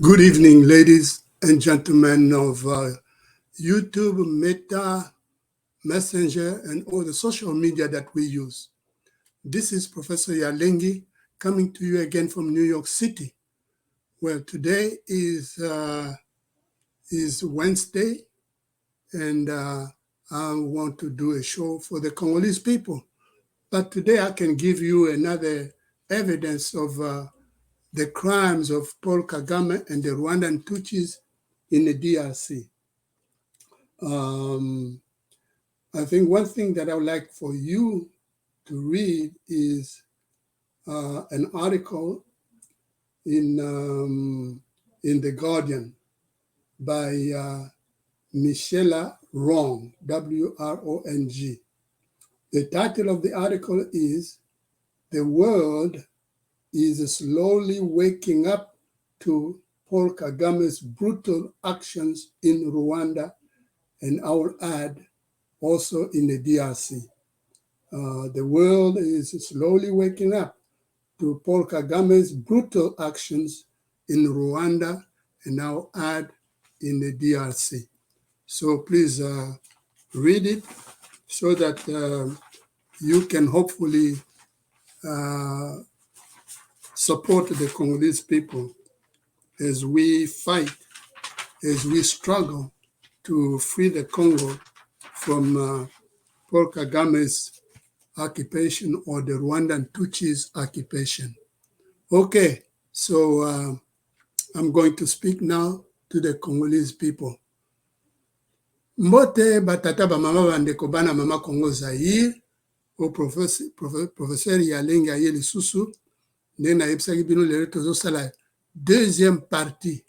Good evening, ladies and gentlemen of YouTube, Meta, Messenger, and all the social media that we use. This is Professor Yalenge coming to you again from New York City. Well, today is Wednesday, and I want to do a show for the Congolese people. But today I can give you another evidence of the crimes of Paul Kagame and the Rwandan Tutsis in the DRC. I think one thing that I would like for you to read is an article in The Guardian by Michela Wrong, W R O N G. The title of the article is "The World is Slowly Waking Up to Paul Kagame's Brutal Actions in Rwanda," and I will add also in the DRC. The world is slowly waking up to Paul Kagame's brutal actions in Rwanda and now add in the DRC. So please read it so that you can hopefully support the Congolese people as we fight, as we struggle to free the Congo from Paul Kagame's occupation or the Rwandan Tutsis occupation. Okay, so I'm going to speak now to the Congolese people. Mbote batata, bamama, bandeko, bana mama Congo Zaire. O professeur Yalenge aye lisusu. Ndenge nayebisaki bino, lelo tozosala deuxième partie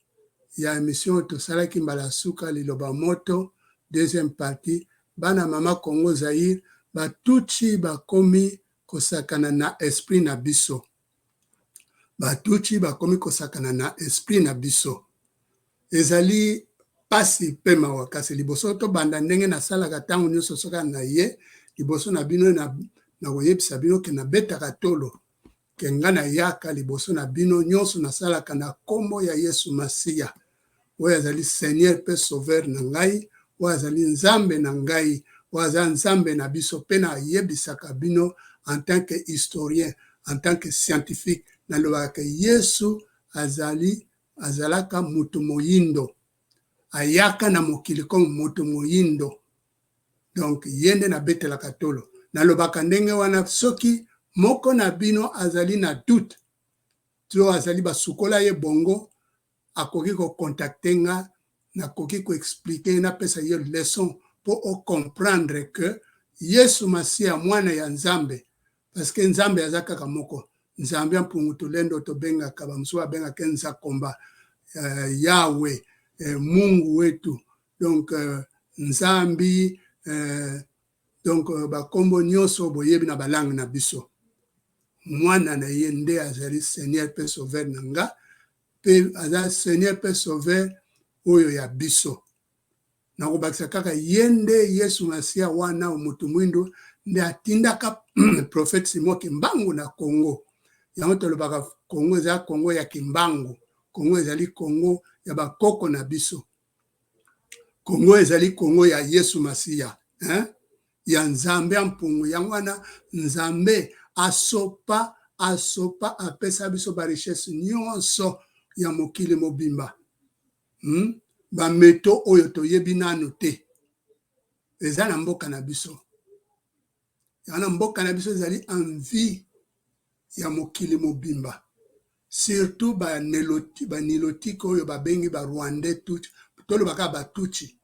ya émission oyo tosalaki mbala suka, Liloba Moto, deuxième partie. Bana mama Congo Zaire, Batutsi bakomi kosakana na esprit na biso. Batutsi bakomi kosakana na esprit na biso. Ezali pasi mpe mawa. Kasi liboso tobanda, ndenge nasalaka ntango nyonso soki na ye liboso na bino, na koyebisa bino ke nabetaka tolo ke nga nayaka liboso na bino nyonso, nasalaka na nkombo ya Yesu Masiya, oyo azali Seigneur mpe Sauveur na ngai, oyo azali Nzambe na ngai, oyo aza Nzambe na biso. Mpe nayebisaka bino en tant que historien, en tant que scientifique, nalobaka Yesu azali, azalaka moto moyindo, ayaka na mokili comme moto moyindo. Donc ye nde nabetelaka tolo. Nalobaka ndenge wana, soki moko na bino azali na doute to azali basukola ye bongo, akoki kocontacter nga, nakoki koexpliquer, napesa ye leçon mpo ocomprendre que Yesu Masiya, mwana ya Nzambe, parce que Nzambe aza kaka moko, Nzambe ya Mpungu Tulendo, tobengaka, bamosusu babengaka Nzakomba, Yawe, Mungu wetu, donc Nzambi, donc bakombo nyonso boyebi na balangue na biso. Mwana na ye nde azali Seigneur mpe Sauveur na nga, mpe aza Seigneur mpe Sauveur oyo ya biso. Nakobakisa kaka, ye nde Yesu Masiya wana, motu mwindu, nde atindaka prophète Simon Kimbangu na Congo. Yango tolobaka Congo eza Congo ya Kimbangu. Congo ezali Congo ya bakoko na biso. Congo ezali Congo ya Yesu Masiya, hein? Ya Nzambe ya Mpungu. Yango wana Nzambe asopa, asopa, apesa biso barichesse nyonso ya mokili mobimba, Bamétaux oyo toyebi nano te eza na mboka na biso. Yango na mboka na biso ezali envie ya mokili mobimba, surtout banilotique oyo babengi Barwandais Tutsi, tolobaka Batutsi.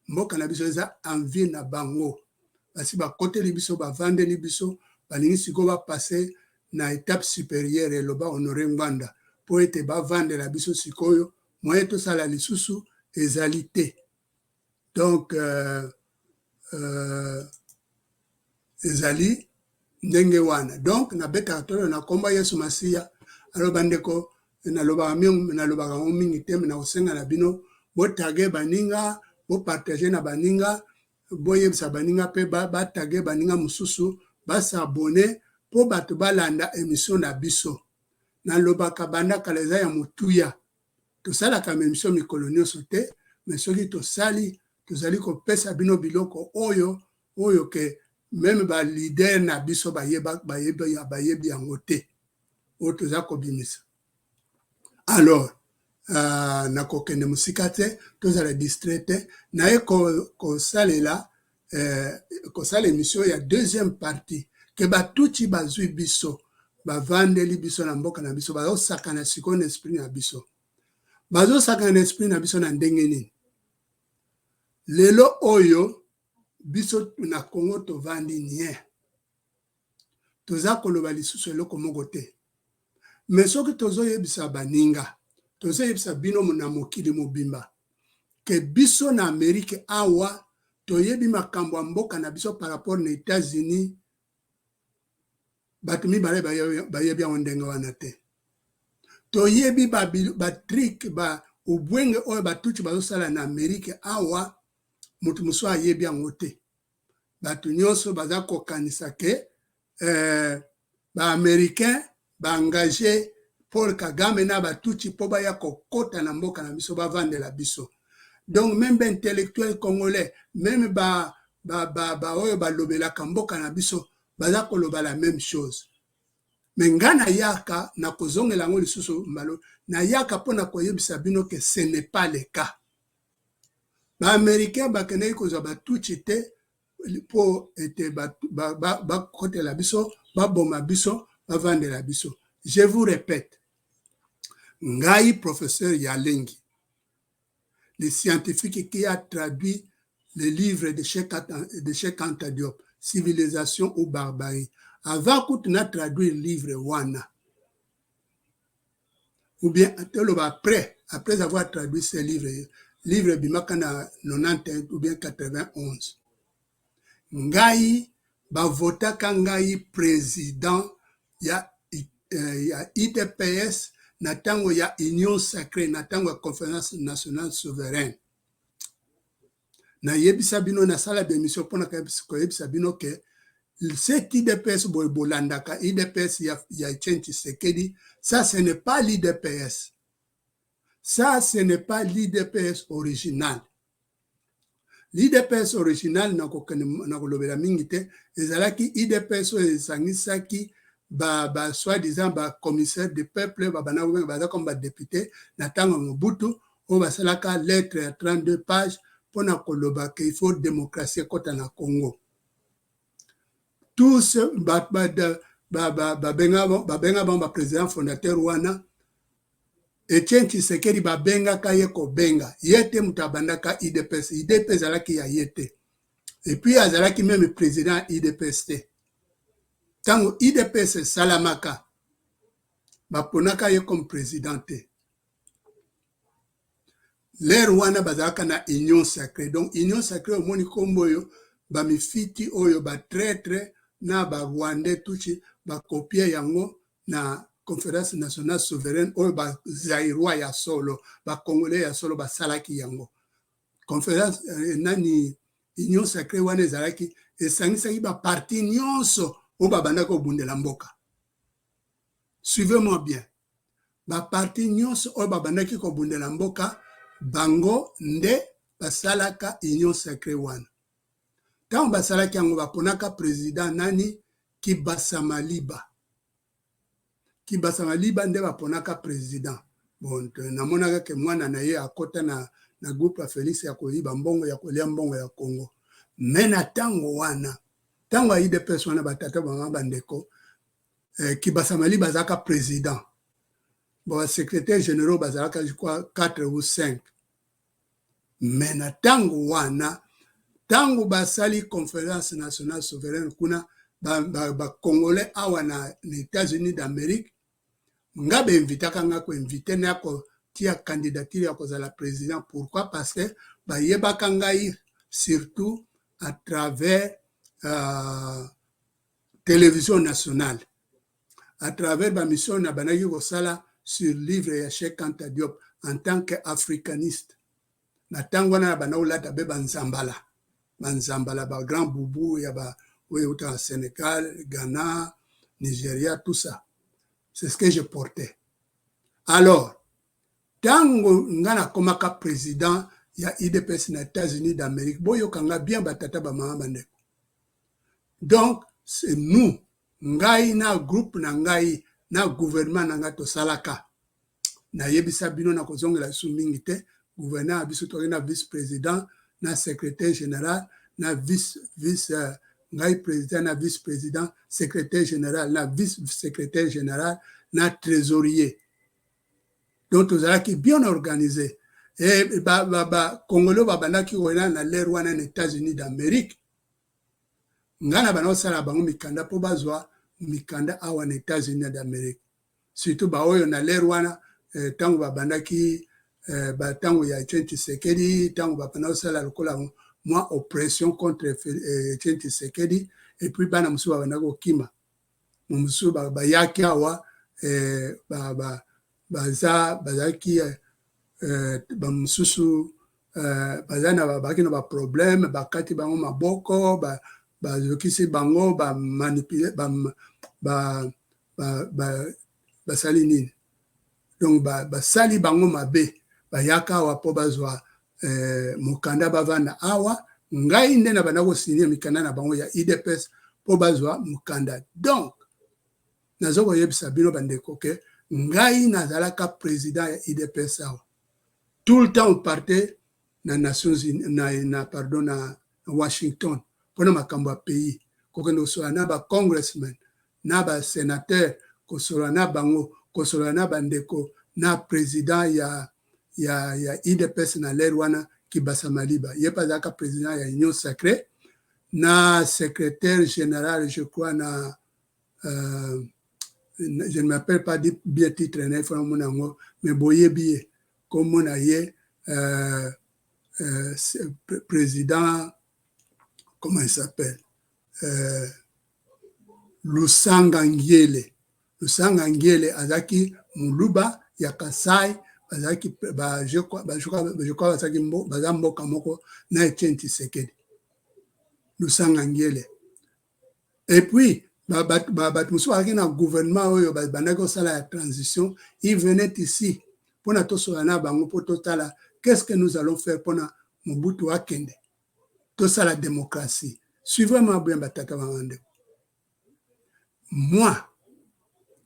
Mboka na biso eza envie na bango. Basi bakoteli biso, bavandeli biso, balingi sikoyo bapasser na étape supérieure, eloba Honore Ngbanda, mpo ete bavandela biso sikoyo, moyen tosala lisusu ezali te. Donc ezali ndenge wana. Donc nabetaka tolo na komba Yesu Masiya. Alors bandeko, nalobaka yango mingi te, me nakosenga na bino botaguer baninga, bopartager na baninga, boyebisa baninga mpe bataguer baninga mosusu, bas'abonner mpo bato balanda émission na biso. Nalobaka banda kala, eza ya motuya. Tosalaka émission mikolo nyonso te, mais soki tosali, tozali kopesa bino biloko oyo ke même baleader na biso bayebi yango te, oyo toza kobimisa. Alors nakokende mosika te, tozala distrait te. Naye kosalela kosala émission ya deuxième partie ke Batutsi bazwi biso, bavandeli biso na mboka na biso, bazosakana sikoyo na esprit na biso. Bazosakana na esprit na biso na ndenge nini? Lelo oyo biso na Congo tovandi nie, toza koloba lisusu eloko moko te. Mais soki tozoyebisa baninga, tozoyebisa bino na mokili mobimba ke biso na Amerike awa toyebi makambo ya mboka na biso par rapport na États-Unis, bato mibale bayebi yango ndenge wana te. Toyebi batricks, ba ubwenge oyo Batutsi bazosala na Amerike awa, moto mosusu ayebi yango te. Bato nyonso baza kokanisa ke Baaméricain baengage Paul Kagame na Batutsi mpo baya kokɔta na mboka na biso, bavandela biso. Donc même baintellectuel congolais, même baoyo ba balobelaka mboka na biso, baza koloba la même chose. Mais nga nayaka na kozongela yango lisusu mbalo, nayaka mpona koyebisa bino ke ce n'est pas le cas. Baaméricain bakendaki kozwa Batutsi te mpo ete bakotela biso, baboma biso, bavandela biso. Je vous répète, ngai professeur Yalengi, le scientifique qui a traduit le livre de Cheikh Anta Diop, Civilisation ou barbarie, avant kutu na traduire livre wana, ou bien toloba après avoir traduit ce livre, livre ebimaka na 91 ou bien 91, ngai bavotaka ngai président ya UDPS na ntango ya Union sacrée, na ntango ya Conférence nationale souveraine. Nayebisa bino, nasala baémission mpona koyebisa bino ke cet UDPS boye bolandaka, UDPS ya Etienne Tshisekedi, ça ce n'est pas l'UDPS, ça ce n'est pas l'UDPS original. L'UDPS original, nakolobela mingi te, ezalaki UDPS oyo esangisaki ba soi-disant bacommissaire du peuple, babanda kobenga, baza comme badéputé na ntango ya Mobutu, oyo basalaka lettre ya 32 page mpona koloba ke il faut démocratie ekɔta na Congo. Tous babenga bango baprésident fondateur wana. Etienne Tshisekedi babengaka ye kobenga ye te moto abandaka UDPS. UDPS ezalaki ya ye te, et puis azalaki même président ya UDPS te. Ntango UDPS esalamaka, baponaka ye comme président te. L'heure wana bazalaka na Union sacrée. Donc Union sacrée, omoni nkombo oyo, bamifiti oyo, batraître na Barwandais tutsi, bakopie yango na Conférence nationale souveraine oyo Bazaïrois ya solo, Bacongolais ya solo basalaki yango. Conférence nani, Union sacrée wana ezalaki, esangisaki baparti nyonso oyo babandaki kobundela mboka. Suivez-moi bien, baparti nyonso oyo babandaki kobundela mboka, bango nde basalaka Union sacrée wana. Ntango basalaki yango, baponaka président nani? Kibasa Maliba. Kibasa Maliba nde baponaka président. Bon, namonaka ke mwana na ye akɔta na groupe ya Félix ya koyiba mbongo, ya kolia mbongo ya Congo. Mais na ntango wana, ntango ya UDPS wana, batata, bamama, bandeko, Kibasa Maliba azalaka président. Bon, basecrétaire généraux bazalaka, je crois, 4 ou 5. Mais na ntango wana, ntango basali Conférence nationale souveraine kuna, Bacongolais ba awa na États-Unis d'Amérique, nga bainvitaka nga, koinvite na ya kotia candidature ya kozala président. Pourquoi? Parce que bayebaka ngai surtout à travers télévision nationale, à travers bamission na bandaki kosala sur livre ya Cheikh Anta Diop en tant que africaniste. Na ntango wana na banda kolata mpe banzambala, banzambala, bagrand boubou ya ba oyo euta na Sénégal, Ghana, Nigeria, tout ça, c'est ce que je portais. Alors Ntango nga nakomaka président ya UDPS na États-Unis d'Amérique, boyoka nga bien, batata, bamama, bandeko, donc c'est nous, ngai na groupe na ngai na gouvernement na ngai, tosalaka. Nayebisa bino, na kozongela biso mingi te. Gouverneur ya biso, toki na vice président, na secrétaire général, na vice vice ngai président na vice président, secrétaire général na vice secrétaire général, na trésorier. Donc tozalaki bien organisé. E Bacongolais babandaki koya na l'heure wana na États-Unis d'Amérique, ngai na banda kosala bango mikanda mpo bazwa mikanda awa na États-Unis d'Amérique, surtout baoyo na l'heure wana, ntango babandaki, bantango ya Etienne Tshisekedi, ntango babanda kosala lokola mwa oppression contre Etienne Tshisekedi. Et puis bana mosusu babandaki kokima, mosusu bayaki awa, baza bazalaki, bamosusu baza na bazalaki na baproblème, bakati bango maboko, bazokisi bango, bamanipuler, basali nini, donc basali bango mabe. Bayaka awa mpo bazwa mokanda, bavanda awa. Ngai nde na banda kosigner mikanda na bango ya UDPS mpo bazwa mokanda. Donc naza koyebisa bino, bandeko, ke ngai nazalaka président ya UDPS awa. Tout le temps on partait na Nations Unies, na pardon, na Washington mpona makambo ya pays, kokende kosolola na bacongressman, na basénateur, kosolola na bango, kosolola na bandeko, na président ya UDPS na l'heure wana, Kibasa Maliba. Ye mpe azalaka président ya Union sacrée, na secrétaire général, je crois, na je ne m'appelle pas bien titre na ye, fona mona yango, mais boyebi ye, kombo na ye président, comment il s'appelle, Lusanga Ngiele. Lusanga Ngiele azalaki Moluba ya Kasai. Bazalaki, je crois, bazalaki, baza mboka moko na Etienne Tshisekedi, Lusanga Ngiele. Et puis bato mosusu bazalaki na gouvernement oyo bandaki kosala ya transition, il venait ici mpona tosolola na bango, mpo totala qu'est-ce que nous allons faire mpona Mobutu akende, tosala démocratie. Suivez-moi bien, batata, bamandeko. Moi,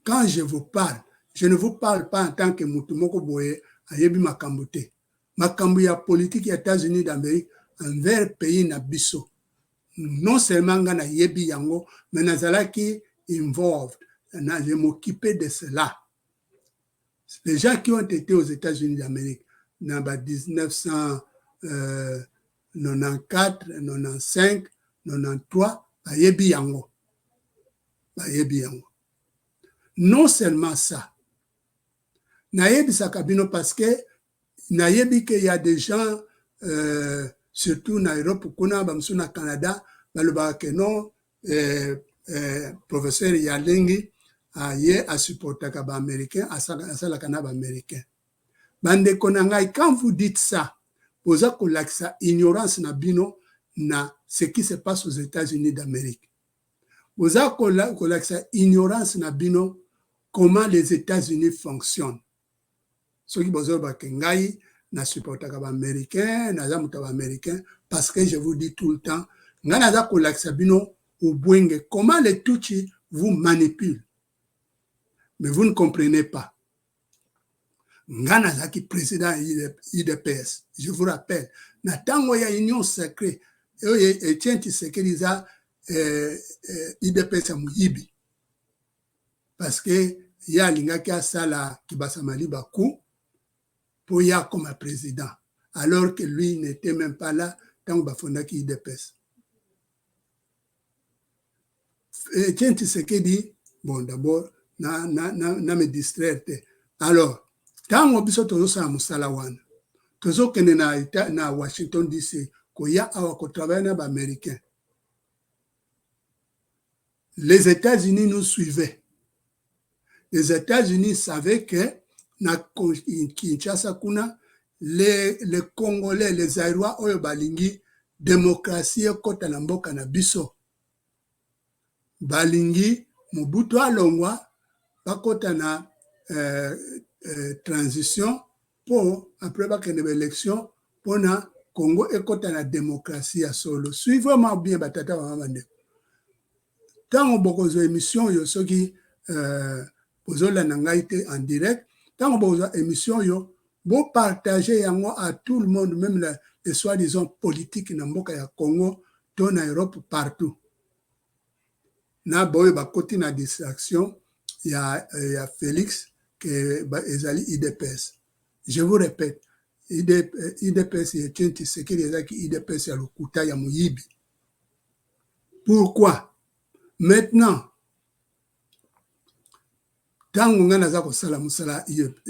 quand je vous parle, je ne vous parle pas en tant que mutu moko boye ayebi makambo te. Makambo ya politique ya États-Unis d'Amérique envers pays na biso, non seulement nga nayebi yango, mais nazalaki involved na, je m'occupais de cela. Les gens qui ont été aux États-Unis d'Amérique na ba 1994, 95, 93, bayebi yango, bayebi yango. Non seulement ça, nayebisaka bino parce que nayebi ke y a des gens, surtout na Europe kuna, bamosusu na Canada, balobaka ke non, professeur Yalengi aye asupportaka baaméricain, asalaka na baaméricain. Bandeko na ngai, quand vous dites ça, boza kolakisa ignorance na bino na ce qui se passe aux États-Unis d'Amérique. Boza kolakisa ignorance na bino comment les États-Unis fonctionnent. Soki bozolobaka ngai nasupportaka baaméricain, naza moto ya baaméricain, parce que je vous dis tout le temps, ngai naza kolakisa bino ubwenge, comment les Tutsi vous manipulent, mais vous ne comprenez pas. Ngai nazalaki président ya UDPS, je vous rappelle, na ntango ya Union sacrée oyo Etienne Tshisekedi eza UDPS ya moyibi, parce que ye alingaki asala Kibasa Maliba coup mpo ye akoma président, alors que lui n'était même pas là ntango bafondaki UDPS. Etienne Tshisekedi, bon, d'abord na me distraire te. Alors ntango biso tozosala mosala wana, tozokende na Washington DC, koya awa kotravailler na baaméricain, les États-Unis nous suivaient. Les États-Unis savaient que na Kinshasa kuna, les Congolais, les Zaïrois oyo balingi démocratie ekɔta na mboka na biso, balingi Mobutu alongwa, bakɔta na transition. mpo après bakende baélection mpona Congo ekɔta na démocratie ya solo. Suivez-moi bien, batata, bamama, bandeko. Ntango bokozwa émission oyo, soki bozolanda ngai te en direct, ntango bokozwa émission oyo, bopartage yango à tout le monde, même les soi-disant politique na mboka ya Congo to na Europe, partout, na boyo bakoti na distraction ya Félix ke ezali UDPS. Je vous répète, UDPS ya Etienne Tshisekedi ezalaki UDPS ya lokuta, ya moyibi. Pourquoi? Maintenant, ntango ngai naza kosala mosala,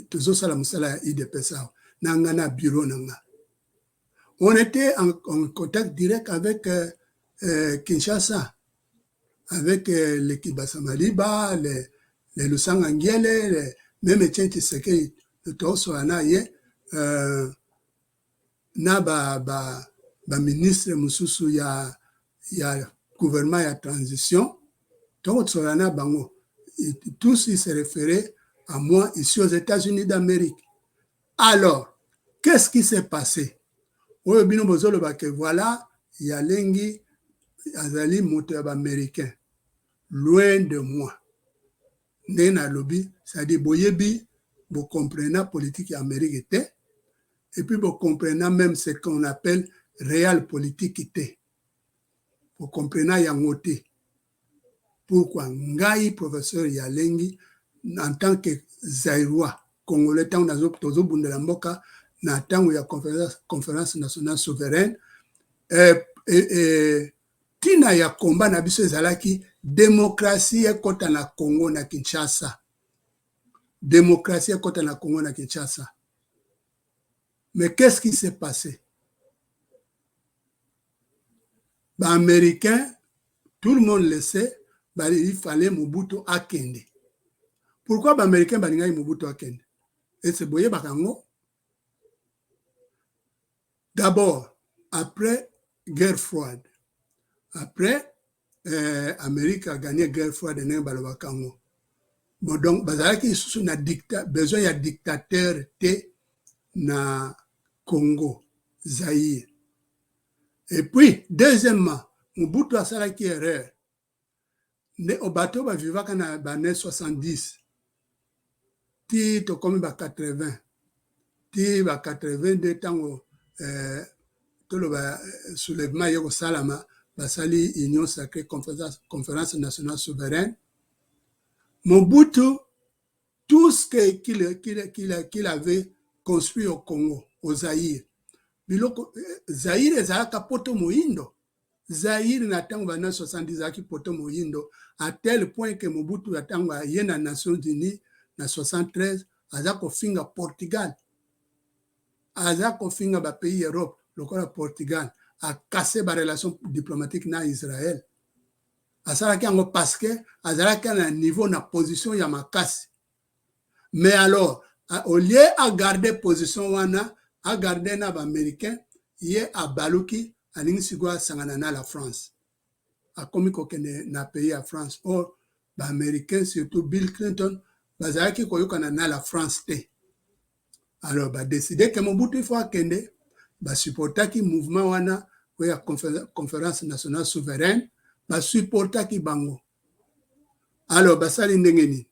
tozosala mosala ya UDPS awa na ngai na bureau na nga, on était en contact direct avec Kinshasa, avec les Kibasa Maliba, les Lusanga Ngiele, même Etienne Tshisekedi tosola na ye, na baministre ba mosusu ya gouvernement ya transition. Tokosola na bango, tous ils se référaient à moi ici aux États-Unis d'Amérique. Alors, qu'est-ce qui s'est passé? Oyo bino bozoloba ke voilà, Yalengi azali moto ya baaméricain, loin de moi. Ndenge nalobi, c'est-à-dire boyebi, bocomprena politique ya Amérique te, et puis bocomprena même ce qu'on appelle réel politique te, bocomprena yango te. Pourquoi? Ngai, professeur Yalengi, en tant que Zaïrois congolais, ntango tozobundela mboka na ntango ya Conférence nationale souveraine, ntina ya komba na biso ezalaki démocratie ekɔta na Congo, na Kinshasa, démocratie ekɔta na Congo, na Kinshasa. Mais qu'est-ce qui s'est passé? Baaméricain, tout le monde le sait, il fallait Mobutu akende. Pourquoi baaméricain balingaki Mobutu akende? Ese boyebaka yango? D'abord, après guerre froide, après Amérique a gagné guerre froide, ndenge balobaka yango, bon, donc bazalaki lisusu na besoin ya dictateur te na Congo Zaïre. Et puis deuxièmement, Mobutu asalaki erreur nde bato bavivaka na bane 70 ti tokomi ba 80 ti ba 82, ntango toloba soulèvement ye kosalama, basali Union sacrée, Conférence nationale souveraine. Mobutu, tout ce qu'il avait construit au Congo, au Zaïre, biloko Zaïre ezalaka poto moyindo. Zaïre na ntango bana 70 ezalaki poto moyindo, à tel point que Mobutu, ya ntango aye na Nations unies na 73, aza kofinga Portugal, aza kofinga bapays Europe lokola Portugal, akase barelation diplomatique na Israël. Asalaki yango parce que azalaki na niveau, na position ya makasi. Mais alors, au lieu agarde position wana, agarde na baaméricain, ye abaluki, alingi sikoyo asangana na la France, akomi kokende na pays ya France. Or baaméricain, surtout Bill Clinton, bazalaki koyokana na la France te. Alors badécider ke Mobutu, il faut akende. Basupportaki mouvement wana oyo ya Conférence nationale souveraine, basupportaki bango. Alors basali ndenge nini?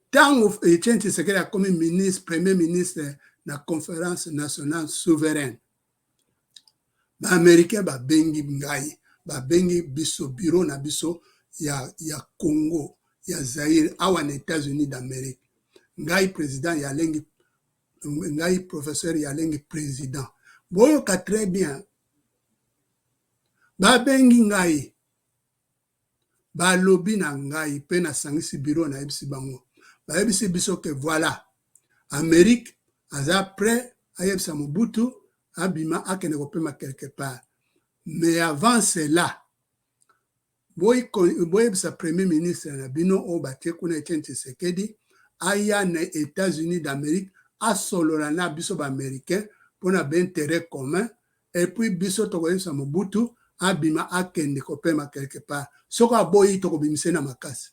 Ntango Etienne Tshisekedi akomi ministre, premier ministre na Conférence nationale souveraine, baaméricain babengi ngai, babengi biso, bureau na biso ya Congo, ya Zaire, awa na États-Unis d'Amérique. Ngai président Yalengi, ngai professeur Yalengi président, boyoka très bien. Babengi ngai, balobi na ngai mpe nasangisi bureau, nayebisi bango, bayebisi biso ke voilà, Amérique aza prêt ayebisa Mobutu abima, akende kopema quelque part. Mais avant cela, boyebisa premier ministre na bino oyo batie kuna, Etienne Tshisekedi, aya na États-Unis d'Amérique, asolola na biso baaméricain mpona baintérêt commun, et puis biso tokoyebisa Mobutu abima, akende kopema quelque part. Soki aboyi, tokobimisa na makasi.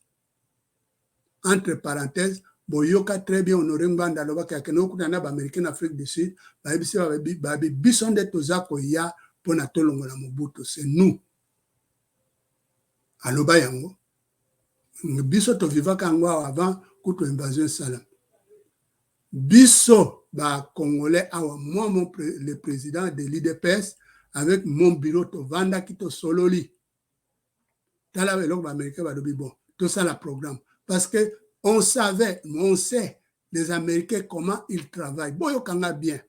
Entre parenthèse, Boyoka très bien, Honore Ngbanda alobaki akende kokutana na Baaméricain na Afrique du Sud. Bayebisi babi: biso nde toza koya mpona tolongola Mobutu, c'est nous. Aloba yango, biso tovivaka yango awa avant kutu invasion esalama. Biso Bacongolais awa, moi, le président de l'UDPS, avec mon bureau, tovandaki, tosololi. Tala eloko Baaméricain balobi. Bon, tosala programme, parce que on savait, on sait les Américains, comment ils travaillent. Boyokanga bien,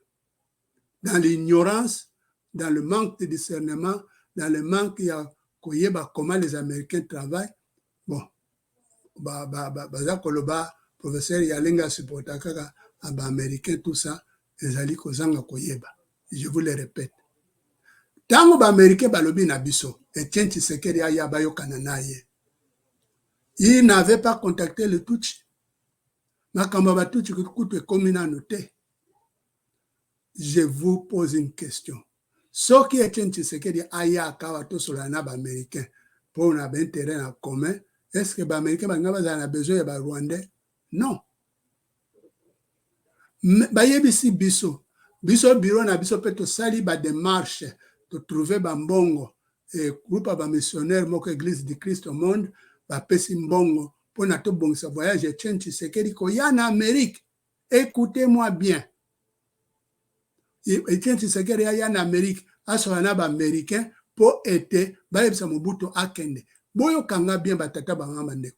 dans l'ignorance, dans le manque de discernement, dans le manque ya koyeba comment les Américains travaillent. Bon, baza koloba professeur Yalenga asupporta kaka Baaméricain, tout ça ezali kozanga koyeba. Je vous le répète, ntango Baaméricain balobi na biso Etienne Tshisekedi aya bayokana na ye, il n'avait pas contacté le Tutsi. Makambo ya Batutsi kutu ekomi nano te. Je vous pose une question: soki Etienne Tshisekedi ayaka awa tosolola na Baaméricain mpo na baintérêt na commun, est ce que Baaméricain balinga bazala na besoin ya Barwandais? Non. Bayebisi biso, biso bureau na biso mpe tosali badémarche, totrouve bambongo. E groupe ya bamissionnaire moko, Église du Christ au monde, bapesi mbongo mpona tobongisa voyage Etienne Tshisekedi koya na Amérique. Écoutez-moi bien, Etienne Tshisekedi aya na Amérique, asola na Baaméricain mpo ete bayebisa Mobutu akende. Boyokanga bien, batata, banga, bandeko.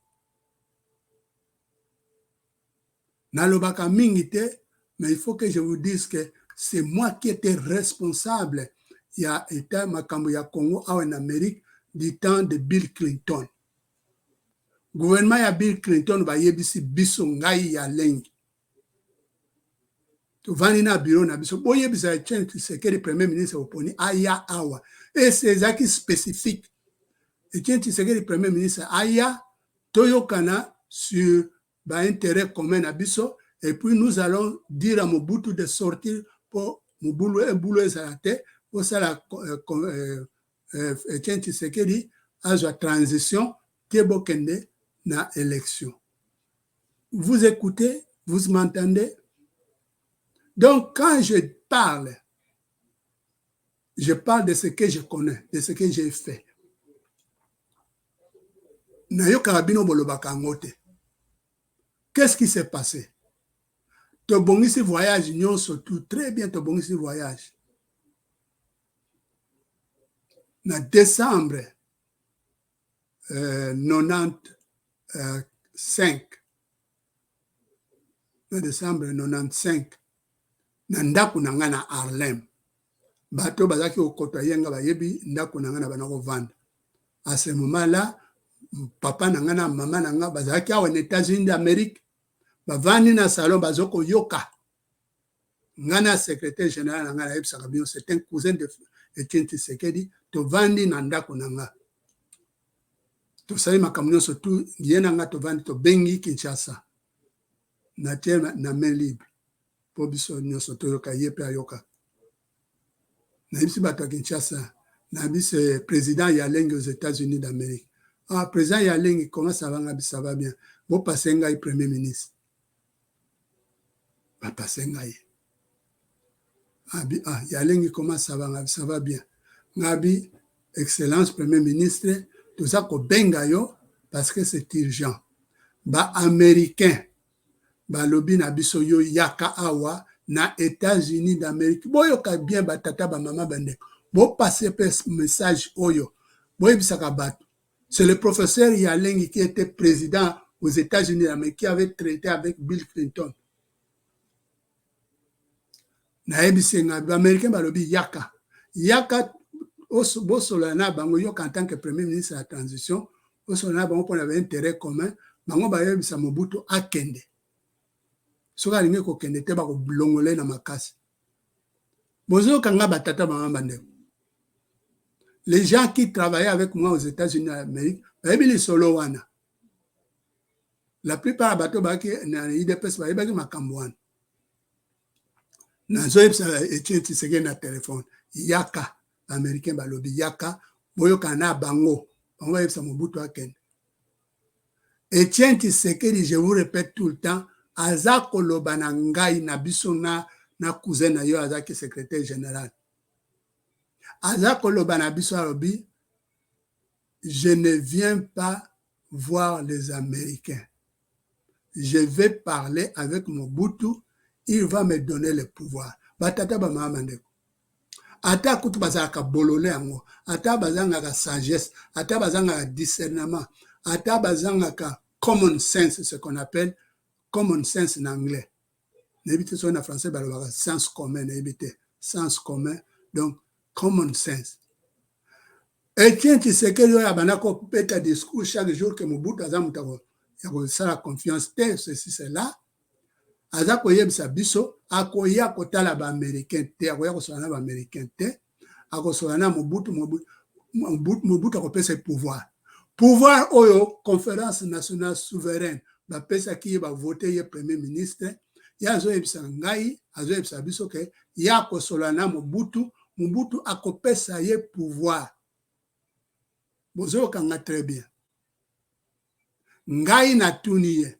Nalobaka mingi te, mais il faut que je vous dise que c'est moi qui étais responsable ya eta makambo ya Congo awa na Amérique du temps de Bill Clinton. Gouvernement ya Bill Clinton bayebisi biso, ngai ya lengi, tovandi na bureau na biso: boyebisa Etienne Tshisekedi, premier ministre oponi, aya awa. Ese ezalaki spécifique: Etienne Tshisekedi, premier ministre, aya toyokana sur baintérêt commun na biso, et puis nous allons dire à Mobutu de sortir mpo mobulu ebulu ezala te. Osala Etienne Tshisekedi azwa transition te, bokende na élection. Vous écoutez, vous m'entendez? Donc quand je parle, je parle de ce que je connais, de ce que j'ai fait. Nayokaka bino bolobaka yango te. Qu'est-ce qui s'est passé? Tobongisi voyage nyonso, tout très bien. Tobongisi voyage na décembre 95. Na décembre 95, na ndako na ngai na Harlem, bato bazalaki kokota ye nga bayebi ndako na ngai na bana kovanda. À ce moment là, papa na ngai na mama na ngai bazalaki awa na États-Unis d'Amérique, bavandi na salon, bazokoyoka ngai na secrétaire général na ngai. Nayebisaka bino, c'est un cousin de Etienne Tshisekedi. Tovandi na ndako na nga, tosali makambo nyonso tu, ye na nga tovandi, tobengi Kinshasa, natie na main libre mpo biso nyonso toyoka, ye mpe ayoka. Nayebisi bato ya Kinshasa, nayebisi président Yalengi aux États-Unis d'Amérique: ah, président Yalengi, comment ça va? Nga: ça va bien. Bopase ngai premier ministre. Bapase ngai. Abi: ah, Yalengi, comment ça va? Nga: ça va bien. Ngabi: excellence premier ministre, toza kobenga yo parce que c'est urgent. Baaméricain balobi na biso yo yaka awa na États-Unis d'Amérique. Boyoka bien, batata, bamama, bandeko, bopase mpe message oyo, boyebisaka bato. C'est le professeur Yalengi qui était président aux États-Unis d'Amérique, qui avait traité avec Bill Clinton. Nayebisi nga: Baaméricain balobi yaka, yaka bosolola na bango. Yoka, en tant que premier ministre ya transition, osolola na bango mpona baintérêt commun. Bango bayebisa Mobutu akende. Soki alingi kokende te, bakolongola ye na makasi. Bozokanga, batata, mama, bandeko. Les gens qui travaillaient avec moi aux États-Unis d'Amérique bayebi lisolo wana. La plupart ya bato bayaki na UDPS bayebaki makambo wana. Nazoyebisa Etienne Tshisekedi na telefone: yaka, Baaméricain balobi yaka, boyokana na bango, bango bayebisa Mobutu akende. Etienne Tshisekedi, je vous répète tout le temps. Aza koloba na ngai na biso na cousin na yo azalaki secrétaire général. Aza koloba na biso, alobi: "Je ne viens pas voir les Américains, je vais parler avec Mobutu, il va me donner le pouvoir." Batata, bamama, bandeko, ata kutu bazalaka bolole yango, ata bazangaka sagesse, ata bazangaka discernement, ata bazangaka common sense, ce qu'on appelle common sense na anglais, nayebi te soki na français balobaka sens commun, nayebi te, sens commun, donc common sense. Etienne Tshisekedi oyo abanda kobeta discours chaque jour ke Mobutu aza moto ya kosala confiance te, ceci, cela, aza koyebisa biso akoya kotala baaméricain te, akoya kosola na baaméricain te, akosola na Mobutu, Mobutu akopesa pouvoir. Pouvoir oyo Conférence nationale souveraine bapesaki ye, bavote ye premier ministre. Ye azoyebisa ngai, azoyebisa biso ke ye akosola na Mobutu, Mobutu akopesa ye pouvoir. Bozoyokanga très bien. Ngai natuni ye,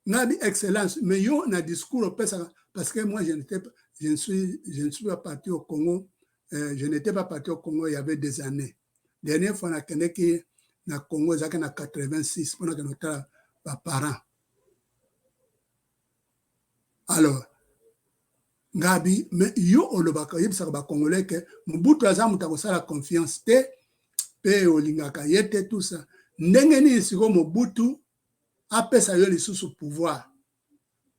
ngabi: "Excellence, mais yo na discours opesaka", parce que moi je ne suis pas parti au Congo, je n'étais pas parti au Congo il y avait des années. Dernière fois nakendeki na Congo ezalaki na 86 mpona kende kotala baparent. Alors ngabi: "Mais yo olobaka, oyebisaka bacongolais ke Mobutu aza moto akosala confiance te mpe olingaka ye te, tout ça, ndenge nini sikoyo Mobutu apesa yo lisusu pouvoir?"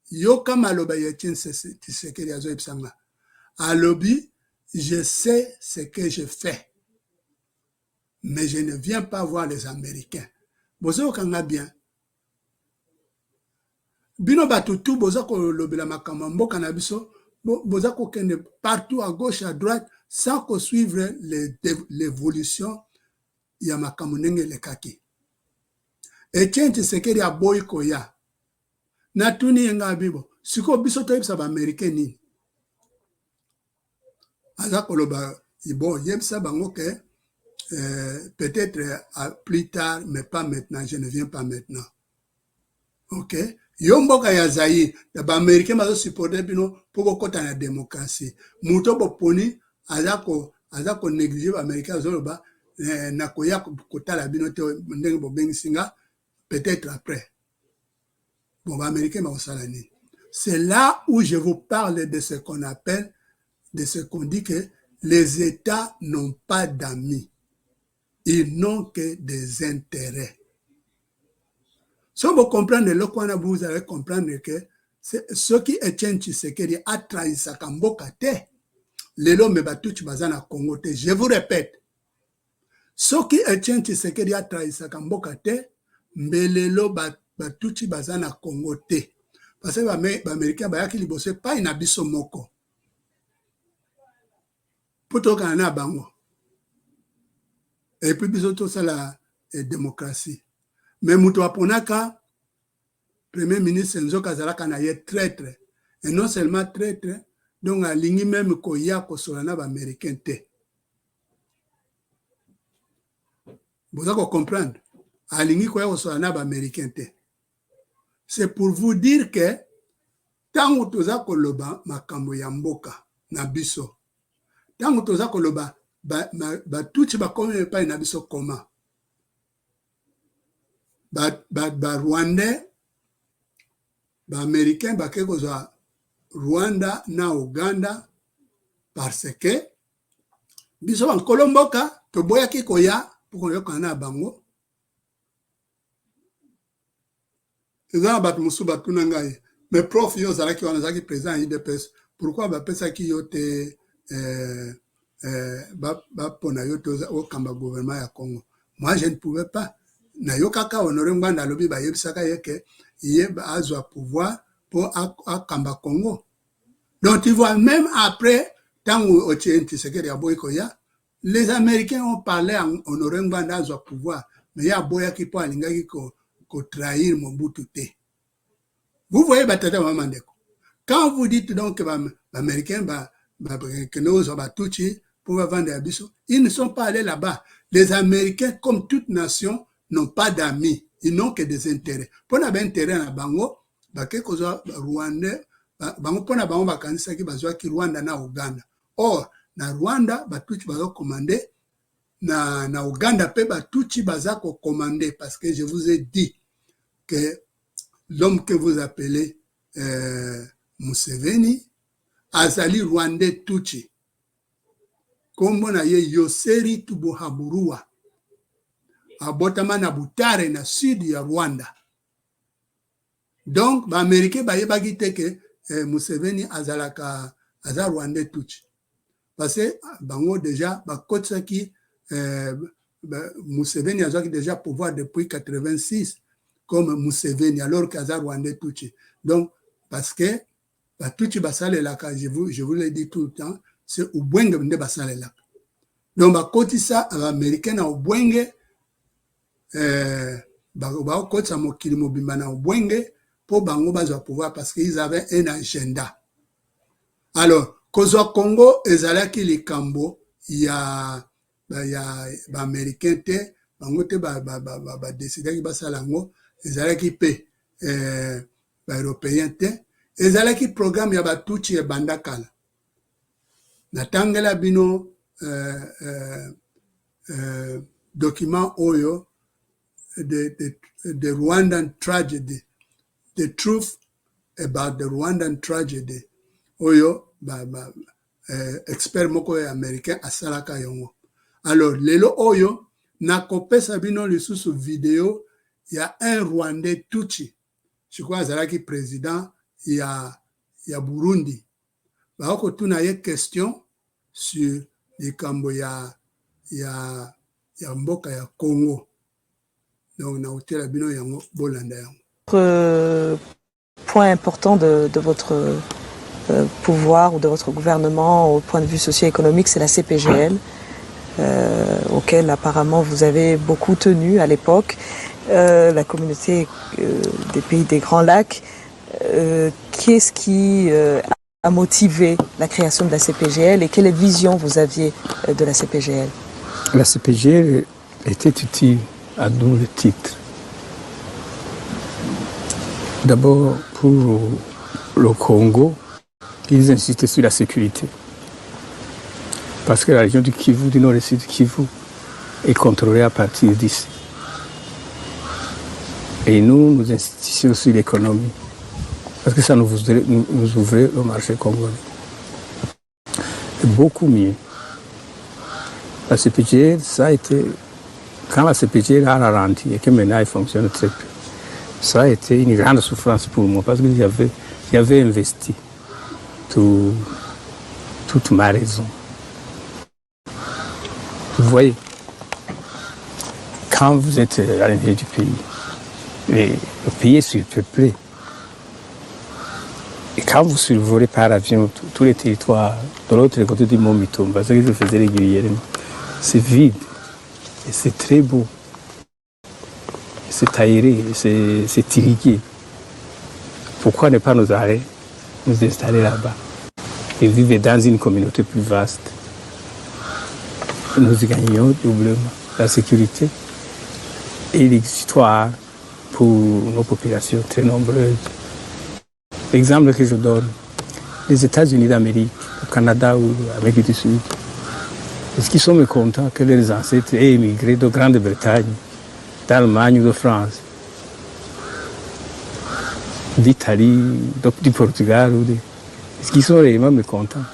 Yoka maloba ya Etienne Tshisekedi azoyebisa nga, alobi: "Je sais ce que je fais, mais je ne viens pas voir les Américains." Bozoyokanga bien, bino bato tu boza kolobela makambo ya mboka na biso, boza kokende partout, à gauche, à droite, sans kosuivre l'évolution ya makambo ndenge elekaki. Etienne Tshisekedi aboyi koya. Natuni ye ngai bibo: "Sikoyo biso toyebisa baaméricain nini?" Aza koloba: "Bon, yebisa bango ke peut-être plus tard, mais pas maintenant, je ne viens pas maintenant." Ok, yo mboka ya Zaire, baaméricain bazosupporte bino mpo bokɔta na démocratie. Moto boponi aza konéglige baaméricain, azoloba nakoya kotala bino te ndenge bobengisi nga, peut-être après. Bon, baaméricain bakosala nini? C'est là où je vous parle de ce qu'on appelle, de ce qu'on dit, que les États n'ont pas d'amis, ils n'ont que des intérêts. So bocomprendre eloko wana, vous allez comprendre que soki Etienne Tshisekedi atrahisaka mboka te lelo, me batutsi baza na Congo te. Je vous répète, soki Etienne Tshisekedi atrahisaka mboka te, mbelelo batutsi baza na Congo te, parce que baaméricain bayaki liboso epai na biso moko mpo tokana na bango, et puis biso tosala démocratie. Mais moto aponaka premier ministre, nzoka azalaka na ye traître, et non seulement traître, donc alingi même koya kosola na baaméricain te. Boza kocomprendre, alingi koya kosola na baaméricain te. C'est pour vous dire que ntango toza koloba makambo ya mboka na biso, ntango toza koloba batutsi bakomi epai na biso, koma barwandais, baaméricain bake kozwa Rwanda na Uganda parce que biso bankolo mboka toboyaki koya mpo koyokana na bango. Eza na bato mosusu batuna ngai: "Mais prof, yo ozalaki wana, ozalaki président ya UDPS, pourquoi bapesaki yo te, bapona yo te okamba gouvernement ya Congo?" Moi, je ne pouvais pas. Nayokaka Honore Ngbanda alobi bayebisaka ye ke ye azwa pouvoir mpo akamba Congo. Donc tu vois, même après, ntango Etienne Tshisekedi aboyi koya, les Américains ont parlé à Honore Ngbanda azwa pouvoir, mais ye aboyaki mpo alingaki kotrahir Mobutu te. Vous voyez, batata, mama, ndeko, quand vous dites donc baaméricain bakende kozwa batutsi mpo bavanda ya biso, ils ne sont pas allés là-bas. Les Américains, comme toute nation, n'ont pas d'amis, ils n'ont que des intérêts. Mpo na baintérêt na bango. Bake kozwa Rwandais bango, mpona bango bakanisaki bazwaki Rwanda na Uganda. Or na Rwanda Batutsi bazokommander, na Uganda mpe Batutsi baza kocommander, parce que je vous ai dit que l'homme que vous appelez Museveni azali Rwandais Tutsi. Nkombo na ye Yoweri Tibuhaburwa, abotama na Butare, na sud ya Rwanda. Donc Baaméricain bayebaki te ke Museveni azalaka, aza Rwandais Tutsi, parce que bango déjà bakotisaki Museveni azwaki déjà pouvoir depuis 86 comme Museveni, alors que aza Rwandais Tutsi. Donc parce que Batutsi basalelaka, je vous l'ai dit tout le temps, c'est ubwenge nde basalelaka. Donc bakotisa Baaméricain na ubwenge, bakotisa mokili mobimba na ubwenge mpo bango bazwa pouvoir, parce que ils avaient un agenda. Alors kozwa Congo ezalaki likambo ya Baaméricain te, bango te badécidaki basala yango, ezalaki mpe Baeuropéen te, ezalaki programme ya Batutsi ebanda kala. Natangela bino document oyo, the Rwandan Tragedy, the truth about the Rwandan Tragedy, oyo ba expert moko ya américain asalaka yango. Alors lelo oyo nakopesa bino lisusu video ya un Rwandais Tutsi, sikoyo azalaki président ya Burundi. Bakotuna ye question sur likambo ya mboka ya Congo. Donc nakotiela bino yango, bolanda yango. Point important de votre pouvoir ou de votre gouvernement au point de vue socio-économique, c'est la CPGL, auquel apparemment vous avez beaucoup tenu à l'époque, la communauté des pays des Grands Lacs. Qu'est-ce qui a motivé la création de la CPGL et quelle vision vous aviez de la CPGL? La CPGL était utile à double titre. D'abord, pour le Congo, ils insistaient sur la sécurité. Parce que la région du Kivu, du nord et sud du Kivu, est contrôlée à partir d'ici. Et nous, nous insistions sur l'économie. Parce que ça nous ouvrait le marché congolais. Beaucoup mieux. La CPGL, ça a été. Quand la CPGL a ralenti et que maintenant elle fonctionne très peu, ça a été une grande souffrance pour moi parce que j'avais investi toute ma raison. Vous voyez, quand vous êtes à l'intérieur du pays, le pays est surpeuplé. Et quand vous survolez par avion tous les territoires de l'autre côté du mont Mitumba, ce que je faisais régulièrement, c'est vide. Et c'est très beau. C'est aéré, c'est irrigué. Pourquoi ne pas nous aller nous installer là-bas et vivre dans une communauté plus vaste? Nous gagnons doublement la sécurité et l'histoire pour nos populations très nombreuses. L'exemple que je donne, les États-Unis d'Amérique, le Canada ou l'Amérique du Sud, est-ce qu'ils sont mécontents que leurs ancêtres aient émigré de Grande-Bretagne, d'Allemagne ou de France, d'Italie, du Portugal ou de? Est-ce qu'ils sont réellement mécontents?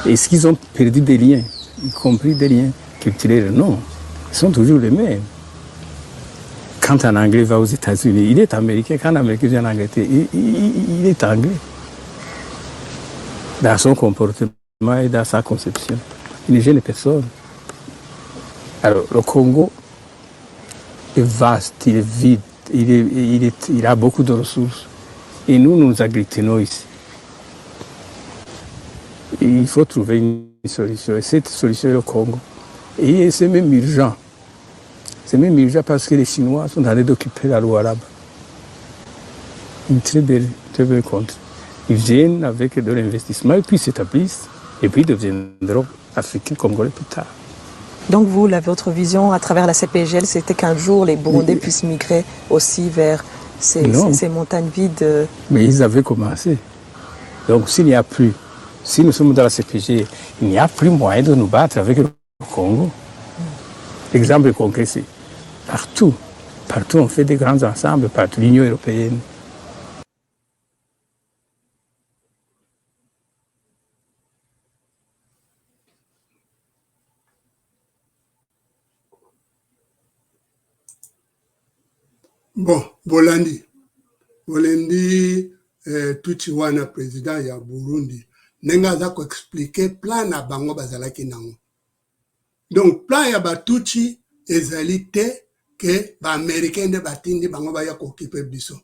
Est-ce qu'ils ont perdu des liens, y compris des liens culturels? Non, ils sont toujours les mêmes. Quand un Anglais va aux États-Unis, il est américain. Quand un Américain vient en Angleterre, il est anglais. Dans son comportement et dans sa conception. Il ne gêne personne. Alors, le Congo est vaste, il est vide, il a beaucoup de ressources. Et nous, nous agglutinons ici. Il faut trouver une solution. Et cette solution est le Congo. Et c'est même urgent. C'est même urgent parce que les Chinois sont en train d'occuper la Lualaba. Une très belle contrée. Ils viennent avec de l'investissement et puis s'établissent et puis deviendront africains, congolais plus tard. Donc vous, votre vision à travers la CPGL, c'était qu'un jour les Burundais puissent migrer aussi vers ces, ces, montagnes vides. Euh. Mais ils avaient commencé. Donc s'il n'y a plus, si nous sommes dans la CPG, il n'y a plus moyen de nous battre avec le Congo. L'exemple concret, c'est partout. Partout, on fait des grands ensembles, partout, l'Union européenne. Bon, bolandi bolandi eh, Tutsi wana president ya Burundi ndenge aza koexplike plan na bango bazalaki nango. Donc plan ya batutsi ezali te ke baaméricain nde batindi bango baya kokipe biso.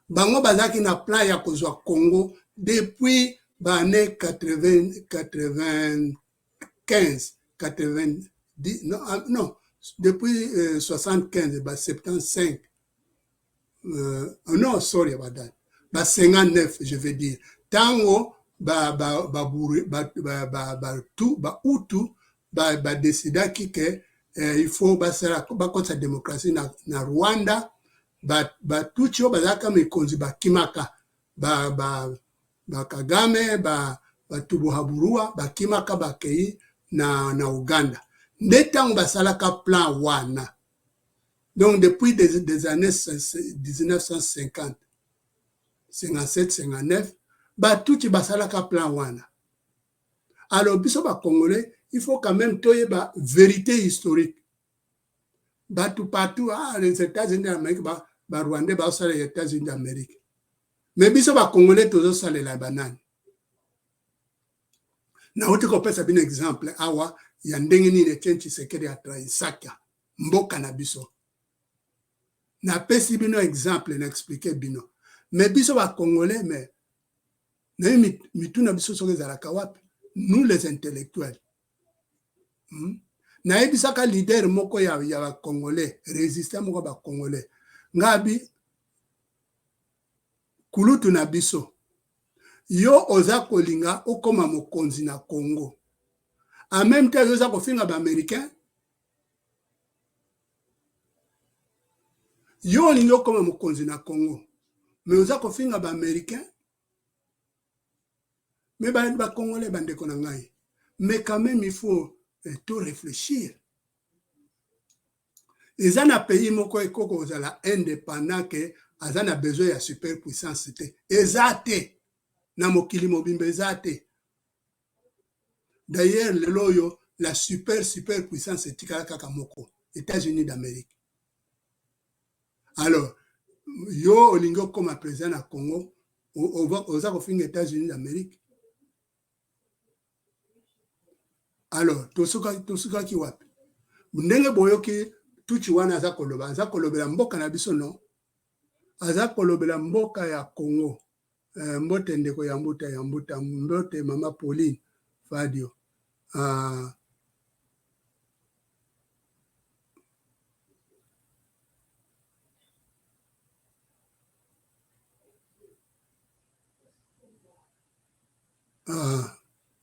Bango bazalaki na plan ya kozwa Congo depuis ba année 80, 95, 90, non, ah, non depuis 75, ba 75, non, sorry about that, ba 59, je veux dire, tango ba ba ba ba ba ba ba tu ba Hutu ba ba décidaki que il faut basala bakotisa démocratie na, na Rwanda. Ba ba Tutsi oyo bazalaka mikonzi bakimaka ba ba ba Kagame ba ba Tubuhaburua bakimaka bakei na na Uganda nde ntango basalaka plan wana. Donc depuis des années 1950, 57, 59, batutsi basalaka plan wana. Alors biso ba Congolais, il faut quand même toyeba vérité historique. Bato partout, ah, les États-Unis d'Amérique, ba, ba Rwandais baosala États-Unis d'Amérique. Mais biso ba Congolais tozosalela banani? Nauti kopesa bino exemple awa ya ndenge nini Etienne Tshisekedi atrahisaka mboka na biso. Napesi bino exemple, na explique bino. Mais biso ba Congolais, mais nayebi mitu na biso soki ezalaka wapi? Nous les intellectuels. Nayebisaka leader moko ya, ya ba Congolais, résistant moko ya ba Congolais. Ngabi kulutu na biso, yo oza kolinga okoma mokonzi na Congo. En même temps yo oza kofinga ba Américains. Yo olingi okoma mokonzi na Congo, mais oza kofinga ba Américains. Mais ba, ba Congolais bandeko na ngai, mais quand même il faut tout réfléchir. Eza na pays moko ekoko kozala indépendant ke aza na besoin ya superpuissance te. Eza te na mokili mobimba, eza te. D'ailleurs lelo oyo la super superpuissance etikala kaka moko, États-Unis d'Amérique. Alors yo olingi okoma président na Congo, oza kofinga États-Unis d'Amérique. Alors tosukaki wapi? Ndenge boyoki Tutsi wana aza koloba, aza kolobela mboka na biso, non? Aza kolobela mboka ya Congo. Mbote ndeko ya mbuta ya mbuta, mbote mama Pauline Fadio.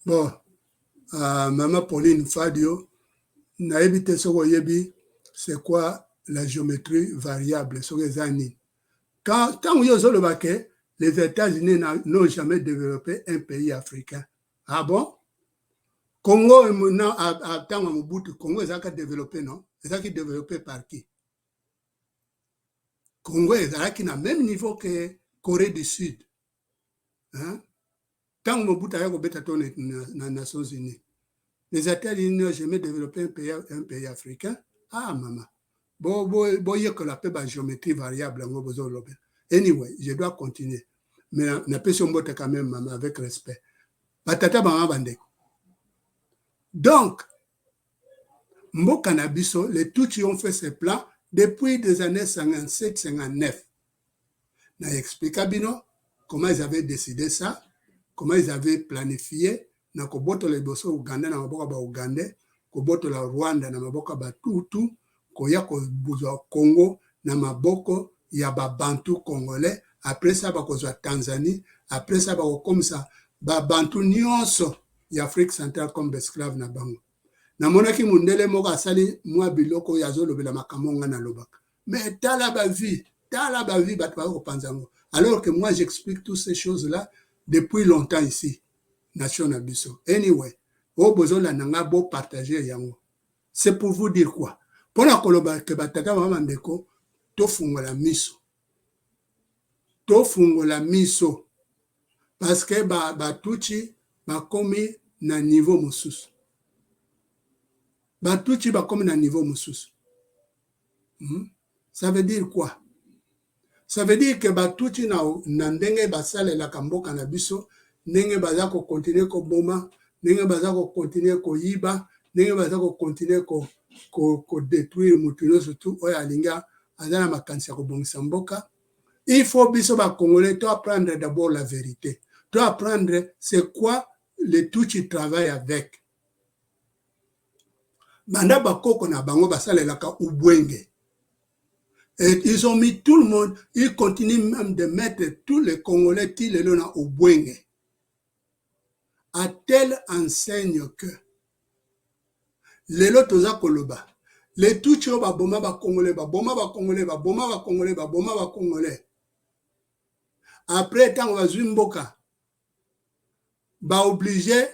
Bon, mama Pauline Fadio, nayebi te soki oyebi c'est quoi la géométrie variable, soki eza nini. Ntango yo ozoloba ke les États-Unis n'ont jamais développé un pays africain. Ah bon? Congo, ntango ya Mobutu, Congo ezalaka développé, non? Ezalaki développé par qui? Congo ezalaki na même niveau que Corée du Sud. Hein? Ntango Mobutu aya kobeta to na Nations Unies, les États-Unis n'ont jamais développé un pays africain. Ah mama, boyekola mpe ba géométrie variable yango bozolobela. Anyway, je dois continuer. Mais napesi yo mbote quand même, mama, avec respect. Batata, mama, bandeko. Donc, mboka na biso, les Tutsis ont fait ce plan depuis des années 57-59. Na expliqua bino comment ils avaient décidé ça, comment ils avaient planifié na kobotola liboso Uganda na maboko ya Baugandais, kobotola Rwanda na maboko ya Batutu, koya kozwa Congo na maboko ya Babantu congolais. Après ça bakozwa Tanzanie, après ça bakokomisa Babantu nyonso ya Afrique centrale comme baesclave na bango. Namonaki mundele moko asali mwa biloko oyo azolobela makambo nga nalobaka. Mais tala bavie. Tala ba vie bato baza kopanza yango, alors que moi, j'explique toutes ces choses là depuis longtemps ici, nation na biso. Anyway, oyo bozolanda nga, bopartage yango. C'est pour vous dire quoi? Mpona koloba ke batata, mama, bandeko, tofungola miso, tofungola miso, parce que batutsi bakomi na niveau mosusu. Batutsi bakomi na niveau mosusu. Ça veut dire quoi? Ça veut dire que batutsi na ndenge basalelaka mboka na biso, ndenge baza kocontinuer koboma, ndenge baza kocontinuer koyiba, ndenge baza kocontinuer kodétruire motu nyonso tu oyo alingi, aza na makanisi ya kobongisa mboka. Il faut biso bacongolais to apprendre d'abord la vérité, to apprendre c'est quoi les Tutsi travaillent avec. Banda bakoko na bango basalelaka ubwenge. Et ils ont mis tout le monde, ils continuent même de mettre tous les Congolais ti lelo na ubwenge, à telle enseigne que lelo toza koloba les Tutsi oyo baboma bacongolais, baboma bacongolais, baboma bacongolais, baboma bacongolais. Après, ntango bazwi mboka, baoblige,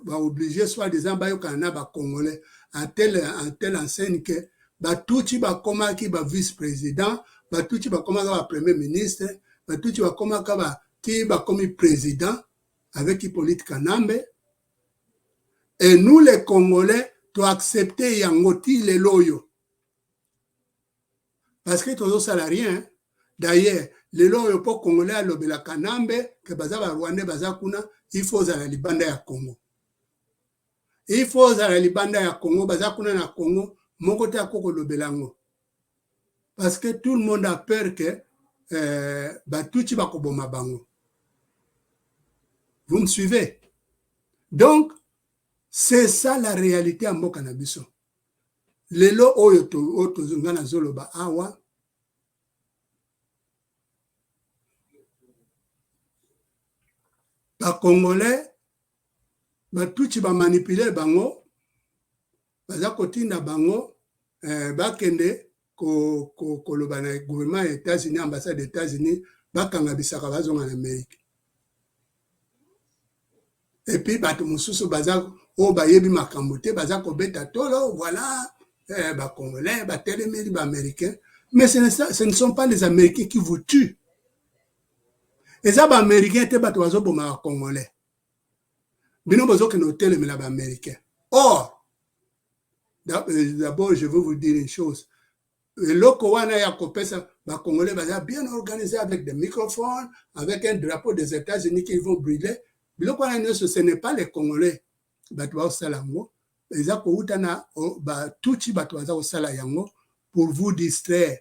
baoblige soi-disant bayokana na bacongolais, à telle enseigne que batutsi bakomaki ba vice président, batutsi bakomaka ba premier ministre, batutsi bakomaka ba ti bakomi président avec Hippolyte Kanambe. Et nous les Congolais, toaccepte yango ti lelo oyo, parce que tozosala rien. D'ailleurs, lelo oyo, mpo Congolais alobela Kanambe ke baza barwandais, baza kuna, il faut ozala libanda ya Congo, il faut ozala libanda ya Congo. Baza kuna na Congo, moko te akoki kolobela yango, parce que tout le monde a peur que batutsi bakoboma bango. Vous me suivez? Donc c'est ça la réalité ya mboka na biso lelo oyo. Oyo nga nazoloba awa, bacongolais, batutsi bamanipule bango, baza kotinda bango bakende koloba na gouvernement ya États-Unis, ambassade ya États-Unis, bakanga bisaka, bazonga na Amérique. Et puis bato mosusu baza oyo bayebi makambo te, baza kobeta tolo: voilà, bacongolais batelemeli baaméricain. Mais ce ne sont pas les Américains qui vous tuent. Eza baaméricain te bato bazoboma bacongolais. Bino bozokende kotelemela baaméricain. Or d'abord, je veux vous dire une chose: eloko wana ya kopesa bacongolais baza bien organisé avec des microphones, avec un drapeau des États-Unis qui vont brûler, biloko wana nyonso, ce n'est pas les Congolais bato bazosala yango. Eza kouta na batutsi. Bato baza kosala yango pour vous distraire.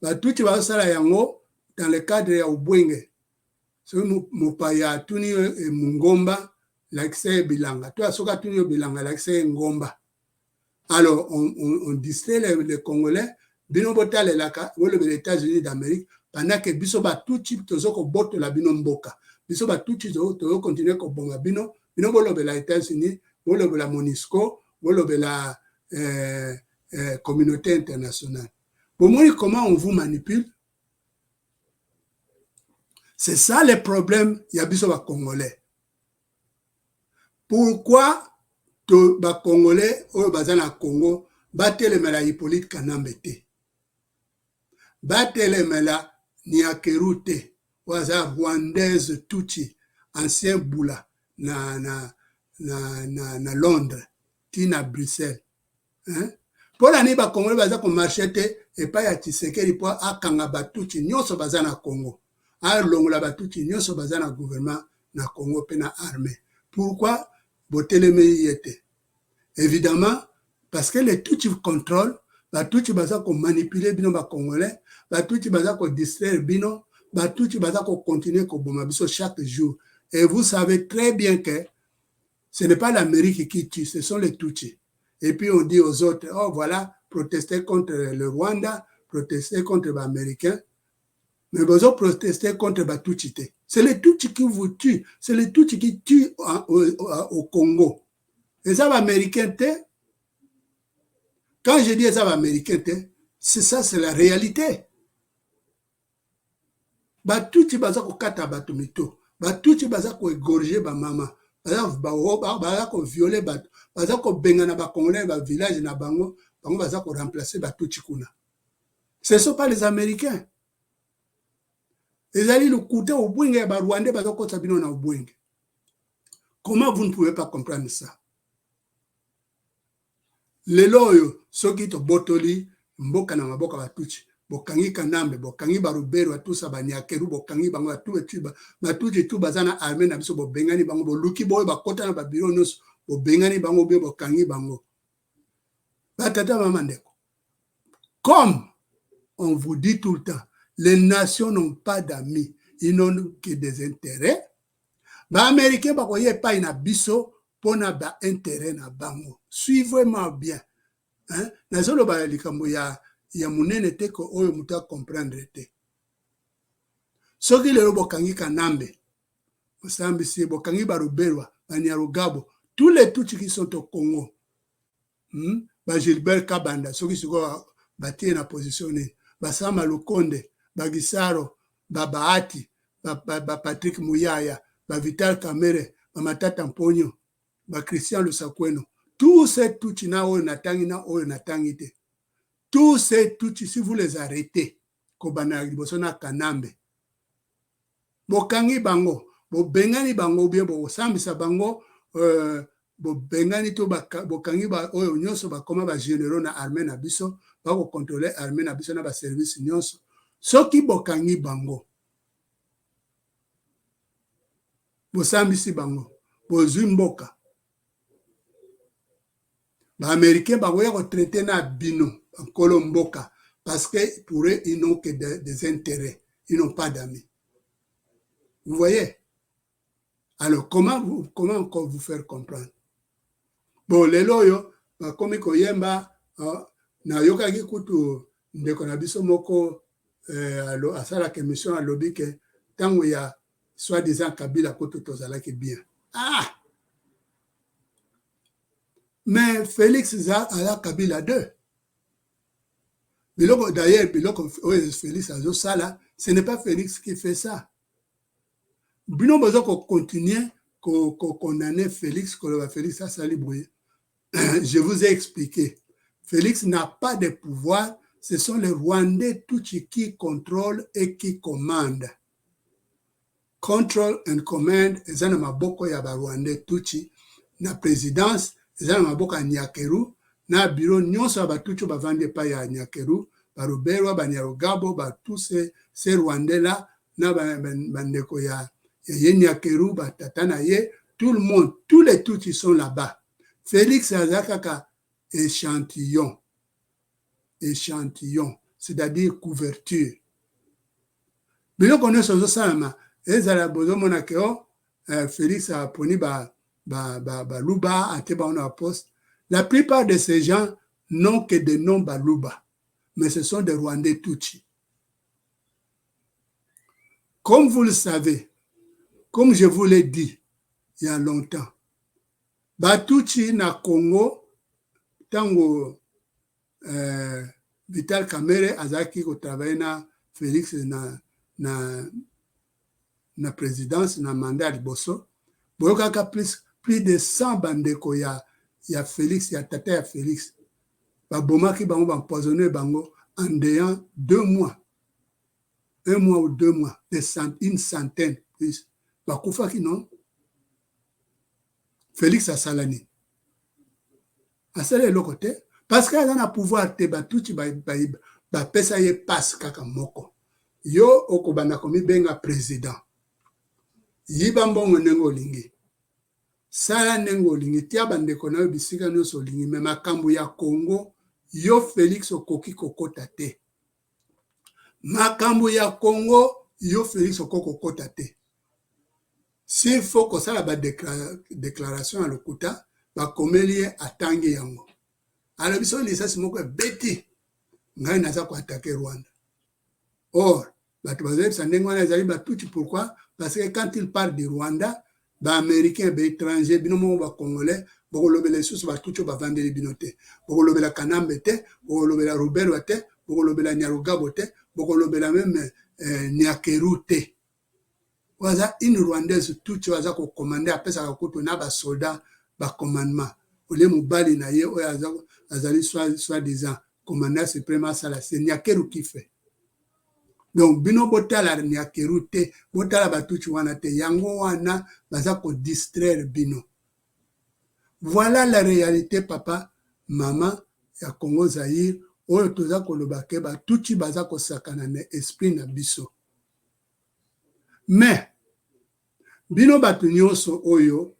Batutsi bazosala yango dans le cadre ya ubwenge. Soki mopaya atuni yo ngomba, lakisa ye bilanga, to soki atuni yo bilanga, lakisa ye ngomba. Alors on distrait les Congolais. Bino botalelaka, bolobela États-Unis d'Amérique, pendant que biso batutsi toza kobotola bino mboka. Biso batutsi tozokontinue kobonga bino. Bino bolobela États-Unis, bolobela MONUSCO, bolobela communauté internationale. Bomoni comment on vous manipule? C'est ça le problème ya biso bacongolais. Pourquoi to bacongolais oyo baza na Congo batelemela Hippolyte Kanambe te, batelemela Nyakeru te, oyo aza rwandaise tutsi, ancien bula na Londres ti na Bruxelles, hein? Mpo na nini bacongolais baza komarche te epai ya Tshisekedi mpo akanga batutsi nyonso baza na Congo, alongola batutsi nyonso baza na gouvernement na Congo mpe na armée? Pourquoi botelemeli ye te? Évidemment, parce que les Tutsi contrôle. Batutsi baza komanipule bino bacongolais, batutsi baza kodistraire bino, batutsi baza kocontinue koboma biso chaque jour. Et vous savez très bien que ce n'est pas l'Amérique qui tue, ce sont les Tutsis. Et puis on dit aux autres: oh voilà, protester contre le Rwanda, protester contre les Américains. Mais vous protester contre les Tutsis. C'est les Tutsis qui vous tuent, c'est les Tutsis qui tuent au Congo. Et ça, les Américains, quand je dis ça, les Américains, C'est ça, c'est la réalité. Batutsi baza kokata bato mito, batutsi baza koégorger bamama, baza kovioler bato, baza kobengana bacongolais bavillage na bango. Bango baza koremplacer batutsi kuna. Ce sont pas les Américains. Ezali lokuta, obwenge ya barwandais baza kokotisa bino na obwenge. Comment vous ne pouvez pas comprendre ça? Lelo oyo, soki tobotoli mboka na maboko ya batutsi, bokangi Kanambe, bokangi Baruberwa, batusa Banyakeru, bokangi bango, batutsi tu baza na armée na biso, bobengani bango, boluki boyo bakota na babureau nyonso, bobengani bango bien, bokangi bango. Batata, mama, ndeko, comme on vous dit tout le temps, les nations n'ont pas d'amis, ils n'ont que des intérêts. Baaméricain bakoya epai na biso mpona baintérêt na bango. Suivez-moi bien, hein? Nazoloba likambo ya monene te ko oyo moto acomprendre te. Soki lelo bokangi Kanambe, bosambisi, bokangi Baruberwa, Banyarugabo, tous les tutsi qui sont au Congo, Bagilbert Kabanda, soki sikoyo batie na position nini, Basama Lukonde, Bagisaro, Babaati, Bapatrick Muyaya, Bavital Kamerhe, Bamatata Mponyo, Bachristian Lusakweno, tous ces tutsi na oyo natangi na oyo natangi te, tous ces tutsi, si vous les arrêtez, kobanda liboso na Kanambe, bokangi bango, bobengani bango bien, bokosambisa bango, bobengani to bokangi oyo nyonso bakoma bagénéraux na armée na biso, bakocontrôler armée na biso na baservice nyonso. Soki bokangi bango, bosambisi bango, bozwi mboka, baaméricain bakoya kotraiter na bino bankolo mboka, parce que pour eux, ils n'ont que des intérêts, ils n'ont pas d'amis. Vous voyez? Alors comment encore vous faire comprendre? Bon, lelo oyo bakomi koyemba. Nayokaki kutu ndeko na biso moko asalaka émission, alobi ke ntango ya soi-disant Kabila kutu tozalaki bien. Ah, mais Félix aza Kabila 2. Biloko, d'ailleurs, biloko oyo Félix azosala, ce n'est pas Félix qui fait ça. Bino boza kocontinuer kokondamner Félix, koloba Félix asali boye. Je vous ai expliqué, Félix n'a pas de pouvoir. Ce sont les Rwandais tutsi qui contrôlent et qui commandent. Control and command eza na maboko ya barwandais tutsi. Na présidence eza na maboko ya Nyakeru na bureau nyonso ya batutsi oyo bavandi epai ya Nyakeru, Baruberwa, Banyarugabo, tous ces Rwandais là na bandeko ya ye Nyakeru, batata na ye, tout le monde, tous les tutsi sont là-bas. Félix aza kaka échantillon, échantillon, c'est-à-dire couverture. Biloko nyonso ezosalama, ezala bozomona ke o Félix aponi baluba, ba, atie bango na baposte. La plupart de ces gens n'ont que des noms baluba, mais ce sont des Rwandais tutsi. Comme vous le savez, comme je vous l'ai dit il y a longtemps, batutsi na Congo, ntango Vital Kamerhe azalaki kotravailler na Félix na présidence na mandat ya liboso, boyokaka plus de 100 bandeko ya Félix, ya tata ya Félix, babomaki bango, baempoisonner bango en dedans 2 mois, un mois ou 2 mois, une centaine plus bakufaki. Non, Félix asala nini? Asala eloko te, parce que aza na pouvoir te. Batutsi bapesa ye passe kaka moko: yo okobanda komibenga président, yiba mbongo ndenge olingi, sala ndenge olingi, tia bandeko na yo bisika nyonso olingi, mais makambo ya Congo, yo Félix okoki kokota te. Makambo ya Congo, yo Félix okoki kokota te. S'il faut kosala badéclaration ya lokuta, bakomeli ye, atangi yango, alobi soki lisasi moko ebeti ngai, naza koattaquer Rwanda. Or bato bazoyebisa ndenge wana ezali batutsi. Pourquoi? Parce que quand il parle du Rwanda, baaméricain, baétranger, bino moko bacongolais bokolobela lisusu batutsi oyo bavandeli bino te, bokolobela Kanambe te, bokolobela Ruberwa te. Bokolobela Nyarugabo te, bokolobela meme Nyakeru te. Oyo aza une rwandaise tutsi oyo aza ko commander, apesaka kutu na ba soldats ba commandement au lieu mobali na ye oyo aza azali soit disant commandant supreme asala, c'est Nyakeru qui fait. Donc bino botala Nyakeru te, botala ba tutsi wana te, yango wana baza ko distraire bino. Voilà la realite papa, maman ya Congo Zaïre oyo toza koloba ke ba tutsi baza kosakana na esprit na biso. Mais bino bato nyonso oyo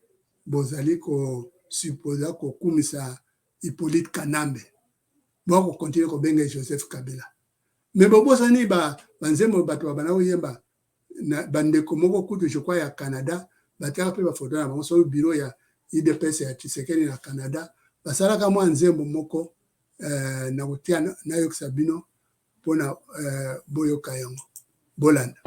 bozali ko supposer kokumisa Hippolyte Kanambe, boya ko continuer kobenga ye Joseph Kabila. Mais bobosani ba nzembo bato babanda koyemba na bandeko moko kutu je crois ya Canada batiaka pe ba photo na bango soki bureau ya UDPS ya Tshisekedi na Canada basalaka mwa nzembo moko na kotia nayokisa bino pona boyoka yango bolanda.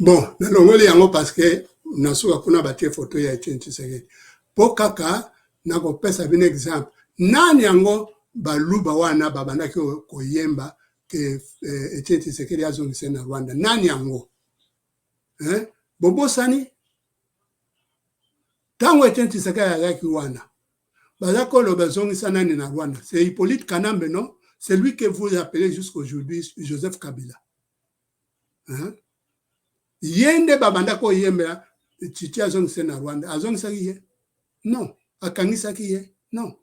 Bon, nalongoli yango parce que na suka kuna batie photo ya Etienne Tshisekedi po kaka nakopesa bino exemple nani yango baluba wana babandaki koyemba ke Etienne Tshisekedi azongisa na Rwanda nani yango hein? Bobosani ntango Etienne Tshisekedi azalaki wana baza koloba zongisa nani na Rwanda, c'est Hippolyte Kanambe non? C'est lui que vous appelez jusqu'aujourd'hui Joseph Kabila. Hein? Ye nde babanda koyembela Tshitshi azongisa na Rwanda, azongisaki ye? Non, akangisaki ye? Non.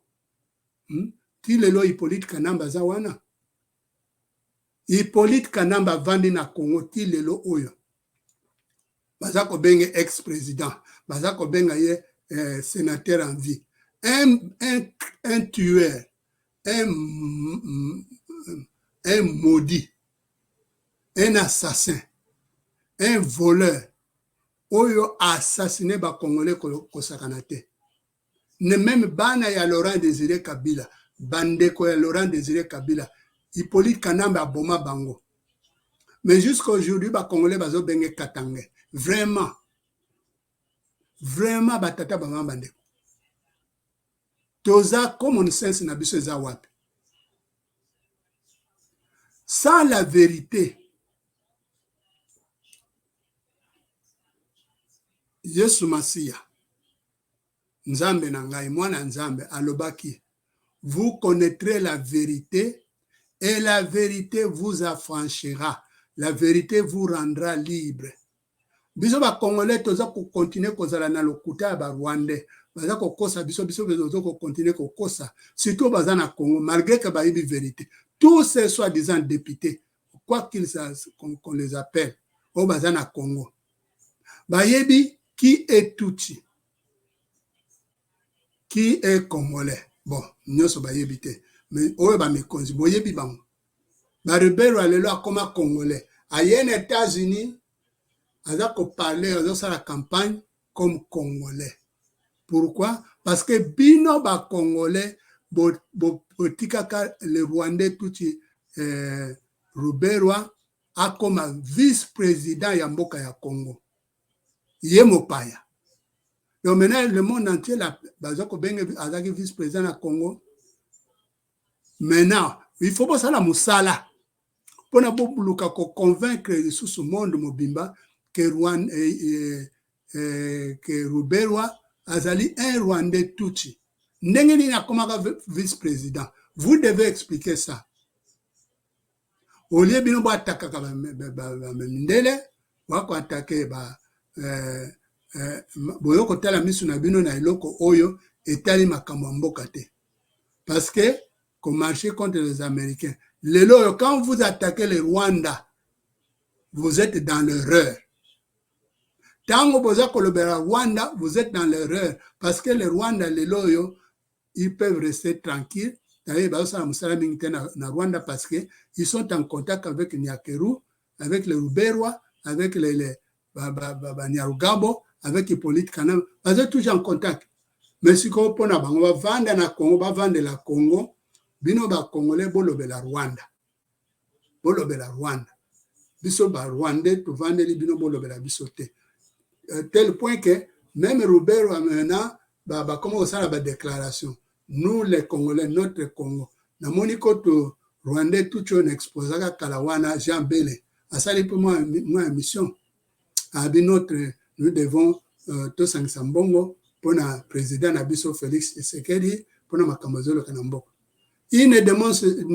Ti lelo Hippolyte Kanambe aza wana. Hippolyte Kanambe avandi na Congo ti lelo oyo. Baza kobenga ex president, baza kobenga ye senateur en vie. Un tueur, un maudit, un assassin, un voleur oyo assassine ba congolais kosakana te. Ne meme bana ya Laurent Desire Kabila, bandeko ya Laurent Desire Kabila, Hippolyte Kanambe aboma bango. Mais jusqu'à aujourd'hui ba congolais bazo benge Katangais. Vraiment. Vraiment ba tata ba mama bandeko. Toza common sense na biso eza wapi? Sans la verite, Yesu Masiya, Nzambe na ngai, mwana Nzambe alobaki, vous connaitrez la verite et la verite vous affranchira, la verite vous rendra libre. Biso ba congolais toza ko continuer kozala na lokuta ya ba rwandais baza kokosa biso, biso pe tozo ko continuer kokosa surtout baza na Congo malgre que bayebi verite. Tous ces soit disant deputes quoi qu'ils qu'on les appelle oyo baza na Congo. Bayebi qui est Tutsi, qui est Congolais. Bon, nyonso bayebi te, mais oyo bamikonzi boyebi bango. Baruberwa lelo akoma Congolais, aye na États-Unis, aza koparler, azosala campagne comme Congolais. Pourquoi? Parce que bino Bacongolais botikaka le Rwandais Tutsi Ruberwa akoma vice-président ya mboka ya Congo, ye mopaya. Donc maintenant, le monde entier baza kobenga azalaki vice-président na Congo. Maintenant, il faut bosala mosala mpona boluka koconvaincre lisusu monde mobimba ke, Rwanda, ke Ruberwa azali un Rwandais Tutsi. Ndenge nini akomaka vice-président? Vous devez expliquer ça. Au lieu bino boattaquaka bamindele, bakoattaquer ba boyo kotala miso na bino na eloko oyo etali makambo ya mboka te, parce que komarcher contre les Américains lelo oyo, quand vous attaquez le Rwanda, vous êtes dans l'erreur. Ntango boza kolobela Rwanda, vous êtes dans l'erreur, parce que le Rwanda lelo oyo, ils peuvent rester tranquilles. D'ailleurs, bazosala mosala mingi te na Rwanda, parce que ils sont en contact avec Nyakeru, avec les Ruberwa, avec les Banyarugabo, avec Hippolyte Kanambe. Baza toujours en contact. Mais sikoyo, mpona bango bavanda na Congo, bavandela Congo, bino Bacongolais bolobela Rwanda, bolobela Rwanda. Biso Barwandais tovandeli bino, bolobela biso te. Tel point que même Ruberwa maintenant bakoma kosala badéclaration: "Nous les Congolais, notre Congo." Namoni koto Rwandais Tutsi oyo na exposaka kala wana, Jean Bele, asali mpe mwa émission abi: "Notre, nous devons tosangisa mbongo mpona président na biso Félix Tshisekedi, mpona makambo ezoloka na mboka." Il ne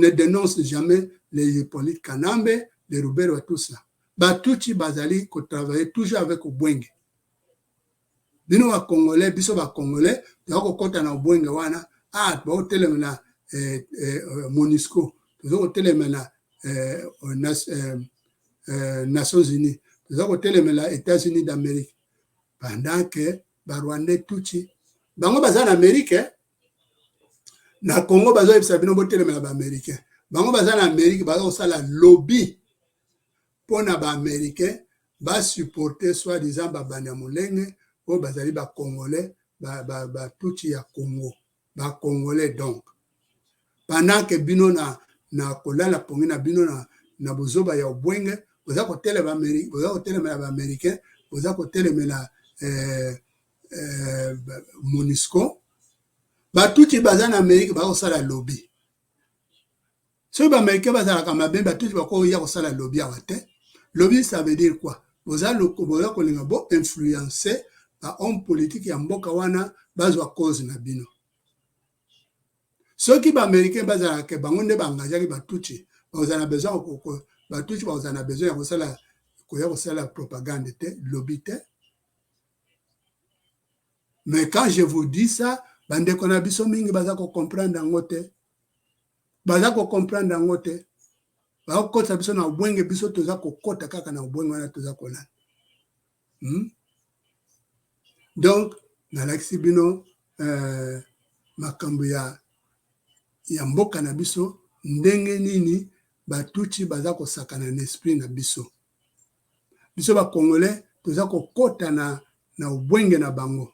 dénonce jamais les Hippolyte Kanambe, les Ruberwa, tout ça. Batutsi bazali kotravailler toujours avec Obwenge. Bino Bacongolais, biso Bacongolais toza kokɔta na Obwenge wana. Ah, bakotelemela MONUSCO, toza kotelemela Nations Unies, toza kotelemela États-Unis d'Amérique, pendant que Barwandais Tutsi bango baza na Amérique. Na Congo bazoyebisa bino botelemela Baaméricain, bango baza na Amérique, baza kosala lobby mpona Baaméricain basupporter soi-disant babanda molenge oyo bazali Bacongolais, Batutsi ya Congo, Bacongolais. Donc pendant que bino na kolala pongi na bino na bozoba ya Obwenge, boza kotelemela Baaméricain, boza kotelemela MONUSCO, Batutsi baza na Amérique bakosala lobby. Soki Baaméricain bazalaka mabe, Batutsi bakoya kosala lobby awa te. Lobby, ça veut dire quoi? Boza kolinga boinfluencer bahomme politique ya mboka wana bazwa cause na bino. Soki Baaméricain bazalaka, bango nde baengageaki Batutsi, bakozala na besoin, Batutsi bakozala na besoin ya kosala, koya kosala propagande te, lobby te. Mais quand je vous dis ça, bandeko na biso mingi baza kocomprendre yango te, baza kocomprendre yango te. Bakokotisa biso na obwenge, biso toza kokɔta kaka na obwenge wana, toza kolanda. Donc nalakisi bino makambo ya mboka na biso, ndenge nini Batutsi baza kosakana na esprit na biso. Biso Bacongolais toza kokɔta na obwenge na bango,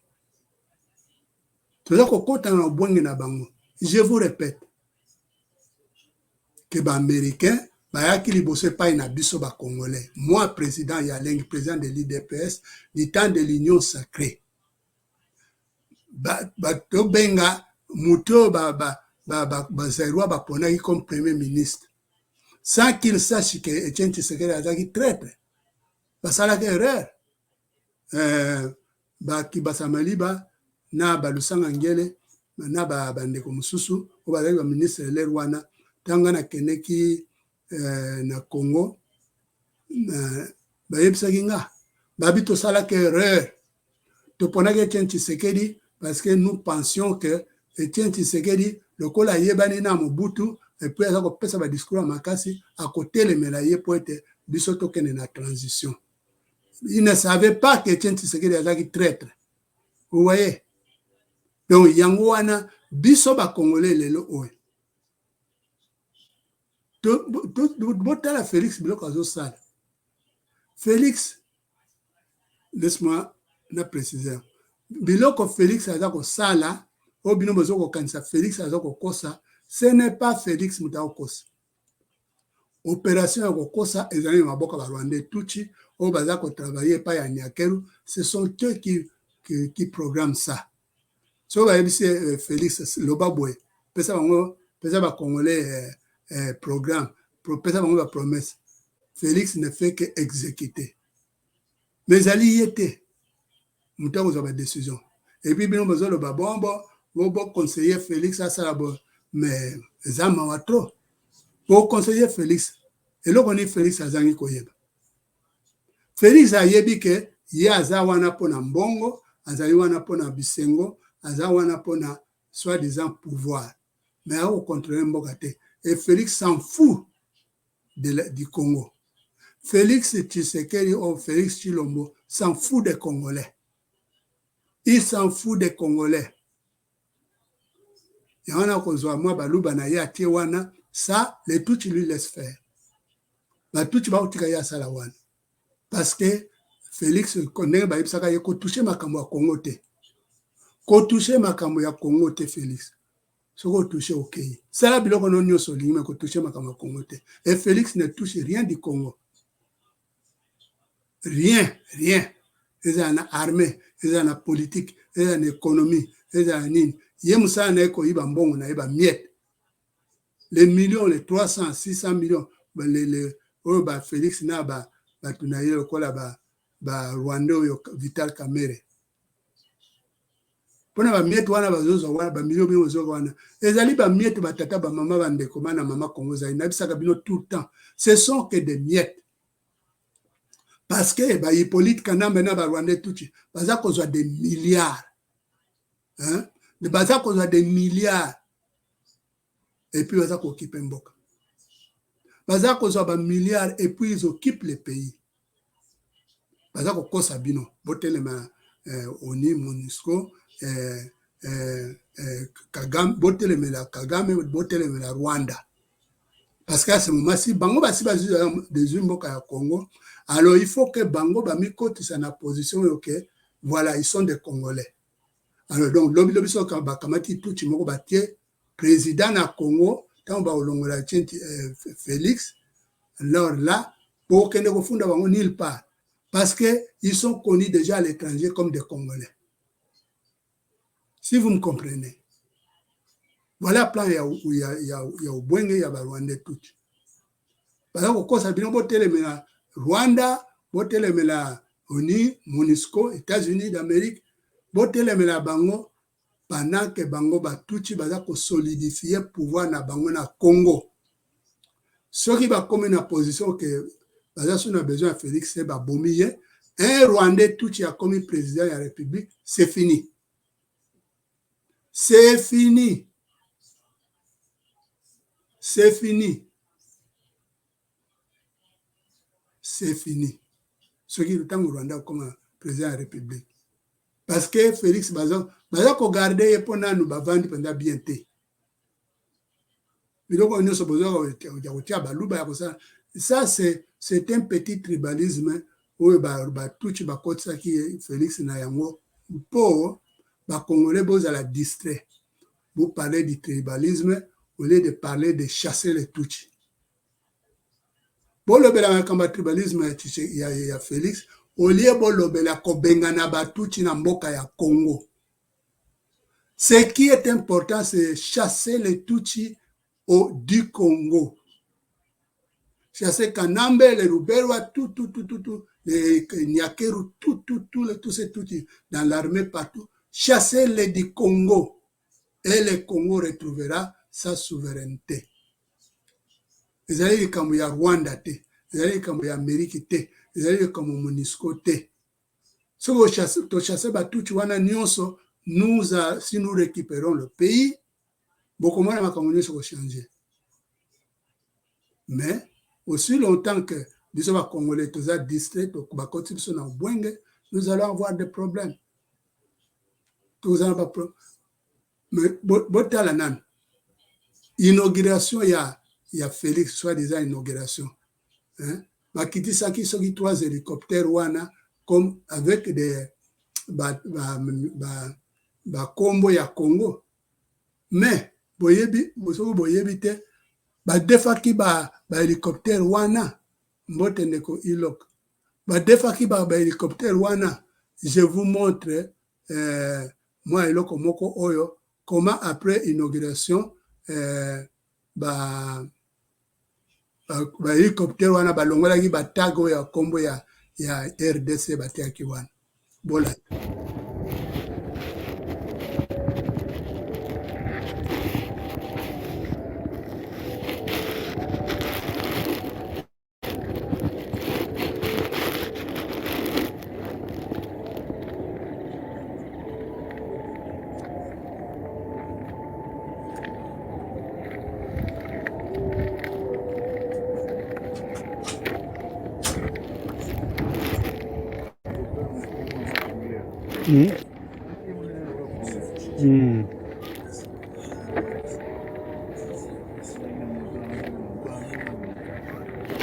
toza kokɔta na obwenge na bango. Je vous répète que Baaméricain bayaki liboso epai na biso Bacongolais. Moi, président Yalengi, président de l'UDPS du temps de l'Union sacrée, tobenga moto oyo Bazaïrois baponaki comme premier ministre sans qu'il sache que Etienne Tshisekedi azalaki traître. Basalaki erreur. Bakibasa Maliba na Balusanga Ngele na bandeko mosusu oyo bazalaki baministre l'heure wana, ntango nakendeki na Congo, bayebisaki nga, babi: "Tosalaki erreur, toponaki Etienne Tshisekedi parce que nous pensions que Etienne Tshisekedi, lokola ayebani na Mobutu et puis aza kopesa badiscours ya makasi, akotelemela ye po ete biso tokende na transition." Il ne savait pas que Etienne Tshisekedi azalaki traître. Vous voyez? Donc yango wana biso ba Congolais lelo oyo botala Félix biloko azosala. Félix, laisse-moi na préciser, biloko Félix aza kosala oyo bino bozo kokanisa Félix aza kokosa, ce n'est pas Félix moto akokosa. Opération ya kokosa ezali na maboko ya Barwandais Tutsi oyo baza kotravailler epai ya Nyakeru. Ce sont eux qui programment ça. Soki bayebisi Félix: loba boye, pesa bango, pesa Bacongolais programme, pesa bango bapromesse, Félix ne fait que exécuter. Mais ezali ye te moto akozwa badécision. Et puis bino bozoloba bon, boconseiller Félix asala boye, mais eza mawa trop. Boconseiller Félix eloko nini? Félix azangi koyeba. Félix ayebi ke ye aza wana mpona mbongo, azali wana mpona bisengo, aza wana mpona soi-disant pouvoir, mais akocontrôler mboka te. Et Félix s'en fout du Congo. Félix Tshisekedi ou Félix Tshilombo s'en fout des Congolais. Il s'en fout des Congolais. Yango wana kozwa mwa Baluba na ye atie wana, ça, les Tutsi lui laisse faire. Batutsi bakotika ye asala wana parce que Félix, ndenge bayebisaka ye, kotoucher makambo ya Congo te, kotoucher makambo ya Congo te. Félix, soki otoucher, okei. Sala biloko no nyonso olingi, mais kotoucher makambo ya Congo te. Et Félix ne touche rien du Congo, rien, rien. Ezala na armée, ezala na politique, ezala na économie, ezala na nini, ye mosala na ye koyiba mbongo na ye, bamiettes, les millions, les 300, 600 millions, oyo bafélix na bato na ye lokola Barwandais oyo Vital Kamerhe, mpona bamiettes wana bazozwa wana, bamilio bino bozwaka wana, ezali bamiettes. Batata, bamama, bandeko, bana mama Kongo, ezali nayebisaka bino tout le temps, ce sont que des miettes, parce que baHippolyte Kanambe na Barwandais Tutsi baza kozwa des milliards, hein? Baza kozwa des milliards et puis baza kooccuper mboka. Baza kozwa bamilliards et puis ils occupent le pays. Baza kokosa bino botelema ONU, MONUSCO, Kagame, botelemela Kagame, botelemela Rwanda, parce que à ce moment ci bango basi bazwi mboka ya Congo. Alors il faut que bango bamikotisa na position oyo ke voilà, ils sont des Congolais. Alors donc lobi lobi soki bakamati Tutsi moko batie président na Congo, ntango bakolongola tie Félix, alors là bokende kofunda bango nulle part, parce que ils sont connus déjà à l'étranger comme des Congolais, si vous me comprenez. Voilà plan ya obwenge ya Barwandais Tutsi. Baza kokosa bino botelemela Rwanda, botelemela ONU, MONUSCO, États-Unis d'Amérique, botelemela bango, pendant que bango Batutsi baza kosolidifier pouvoir na bango na Congo. Soki bakomi na position ke baza so na besoin ya Félix, babomi ye, un Rwandais Tutsi akomi président ya République, c'est fini, c'est fini, c'est fini, c'est fini. Soki ntango Rwanda akoma président ya République, parce que Félix baza kogarder ye mpo nanu bavandi mpenza bien te. Biloko nyonso bozwaka ya kotia Baluba ya kosala, ça c'est un petit tribalisme oyo Batutsi bakotisaki Félix na yango mpo Bacongolais bozala distrait, vous parlez du tribalisme au lieu de parler de chasser les Tutsi. Bolobela makambo ya tribalisme ya Félix au lieu bolobela kobengana Batutsi na mboka ya Congo. Ce qui est important, c'est chasser les Tutsi du Congo, chasser Kanambe, les Ruberwa, tout, tout, tout, tout, tout, les Nyakeru, tout, tout, tout, tous ces Tutsis dans l'armée partout. Chasser-les du Congo et le Congo retrouvera sa souveraineté. Ezali likambo ya Rwanda te, ezali likambo ya Amérique te, ezali likambo MONUSCO te. Soki tochasser Batutsi wana nyonso, nous si nous récupérons le pays, bokomona makambo nyonso kochanger. Mais aussi longtemps que Biso ba Congolais toza distrait, bakoti biso na ubwenge, nous allons avoir des problèmes. Toza na ba mais botala nanu inauguration ya Félix, soit disant inauguration, hein? Bakitisaki soki trois hélicoptères wana comme avec des bakombo ya Congo, mais boyebi, soki boyebi te, badefaki bahélicoptère ba wana. Mbote ndeko Ilok. Badefaki bahélicoptère ba wana. Je vous montre mwa eloko moko oyo, comment après inauguration ba bahélicoptère wana balongolaki batag oyo ya nkombo ya RDC batiaki wana. Bolanda.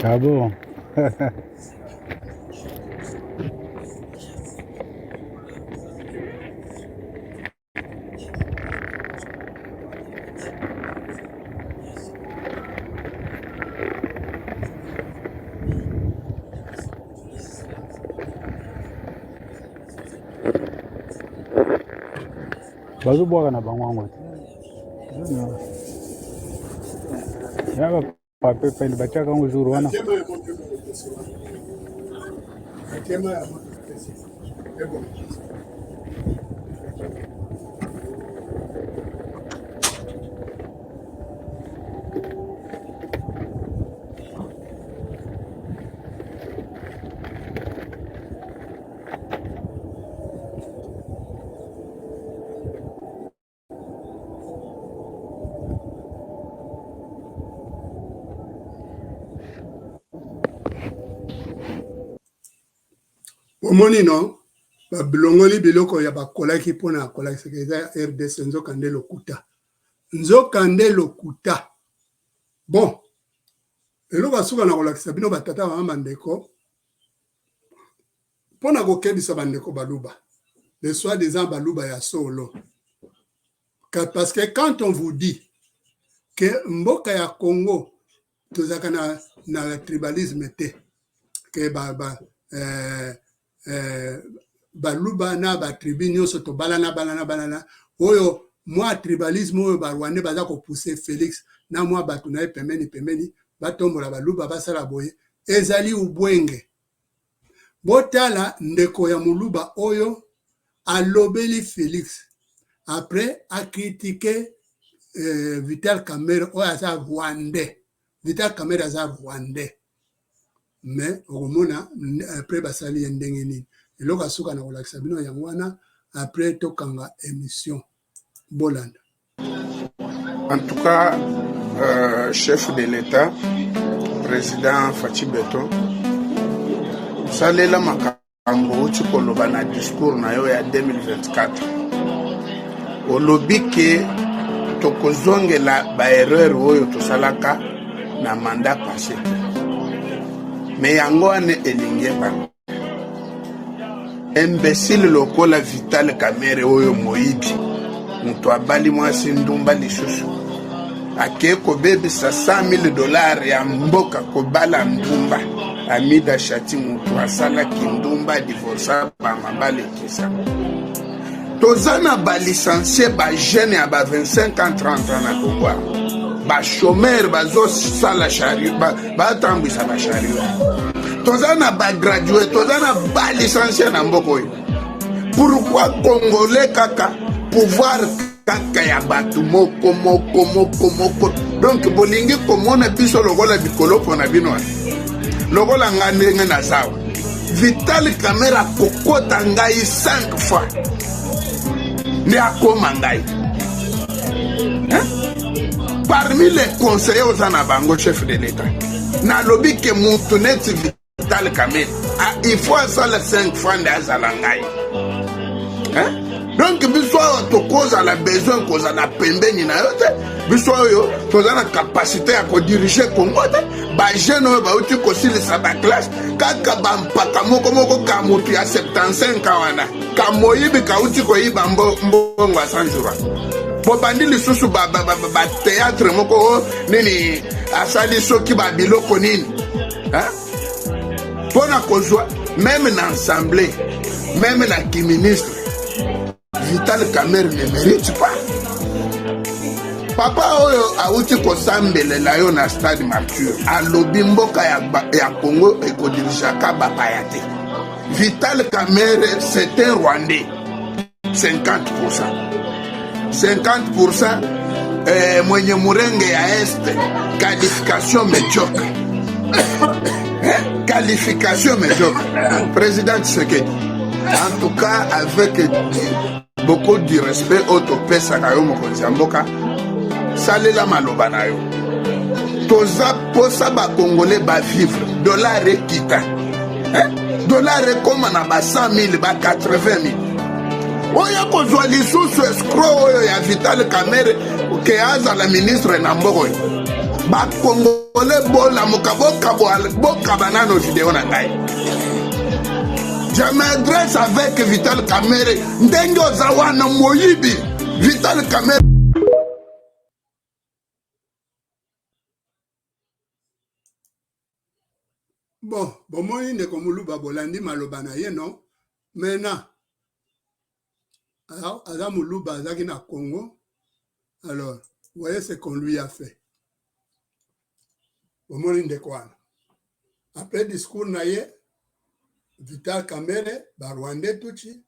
Ah bon? Bazobwaka na bango yango te. Ya bapape pene batiaka yango jour wana. Omoni no balongoli biloko ya bakolaki mpona kolakisaka eza ya RDC, nzoka nde lokuta, nzoka nde lokuta. Bon, eloko ya suka na kolakisa bino, batata, mama, bandeko, mpo na kokebisa bandeko baluba, les soi-disant baluba ya solo, parce que quand on vous dit que mboka ya Congo tozalaka na tribalisme te, ke baluba na batribu nyonso tobalana balana balana, oyo mwa tribalisme oyo barwandais baza kopousser Félix na mwa bato na ye pembeni pembeni, batombola baluba, basala boye, ezali ubwenge. Botala ndeko ya moluba oyo alobeli Félix, après acritiquer Vital Kamerhe oyo aza rwandais. Vital Kamerhe aza rwandais, mais okomona après basali ye ndenge nini. Eloko ya suka na kolakisa bino yango wana, après tokanga émission. Bolanda. En tout cas, chef de l'État, président Fatshi Béton, salela makambo outi koloba na discours na yo ya 2024. Olobi ke tokozongela baerreur oyo tosalaka na mandat passé te, me yango wana elingi ebanda. Imbécile lokola Vital Kamerhe oyo moyibi, moto abali mwasi ndumba, lisusu ake kobebisa 100 000 $ ya mboka, kobala ndumba Amida Shati, moto asalaki ndumba, adivorsa, bamabala ekesa. Toza na balicencié, bajeune ya ba 25 ans, 30 ans na Congo, bachômeur, bazosala chariot, batambwisa bachariot. Toza na bagradué, toza na balicencié na mboka oyo. Pourquoi congolais kaka pouvoir, kaka ya bato moko moko moko moko? Donc bolingi komona biso lokola bikolopo na bino wana? Lokola nga ndenge nazawa, Vital Kamerhe akokota ngai 5 fois nde akoma ngai, hein? Parmi les conseillers oza na bango, chef de l'État, nalobi ke mutu neti Vital Kamerhe ah, il faut asala 5 fois nde azala ngai hein? Donc biso awa tokozala besoin kozala pembeni na yo te. Biso oyo toza na capacité ya kodirige Congo te. Bajeune oyo bauti kosilisa baklasse kaka bampaka moko moko ka motu ya 75 ans wana ka moyibi kauti koyiba mbongo ya 100 jours, bobandi lisusu bateatre moko o nini asali soki babiloko nini mpo na kozwa meme na assemblée, meme na kiministre. Vital Kamerhe ne mérite pas. Papa oyo awuti kosambelela yo na Stade Martyr alobi mboka ya Congo ekodirijaka bapaya te. Vital Kamerhe, c'est un Rwandais 50%, 50% mwenye murenge ya Est, qualification médiocre. Hein? Qualification médiocre. Président Tshisekedi, en tout cas avec beaucoup de respect oyo topesaka yo, mokonzi ya mboka, salela maloba na yo. Toza posa bakongole bavivre, dollar ekita, hein? Dollar ekóma na ba 100 000, ba 80 000. Oyo kozwa lisusu escroc oyo ya Vital Kamerhe ke azala ministre na mboka oyo. Bakongole, bolamuka, bokaba nano video na ngai. Je m'adresse avec Vital Kamerhe, ndenge oza wana moyibi, Vital Kamerhe. Bon, bomoni ndeko Moluba, bolandi maloba na ye, non? Maintenant aza Moluba, azalaki na Congo. Alors voyez ce qu'on lui a fait. Bomoni ndeko wana, après discours na ye, Vital Kamerhe, Barwandais tutsi,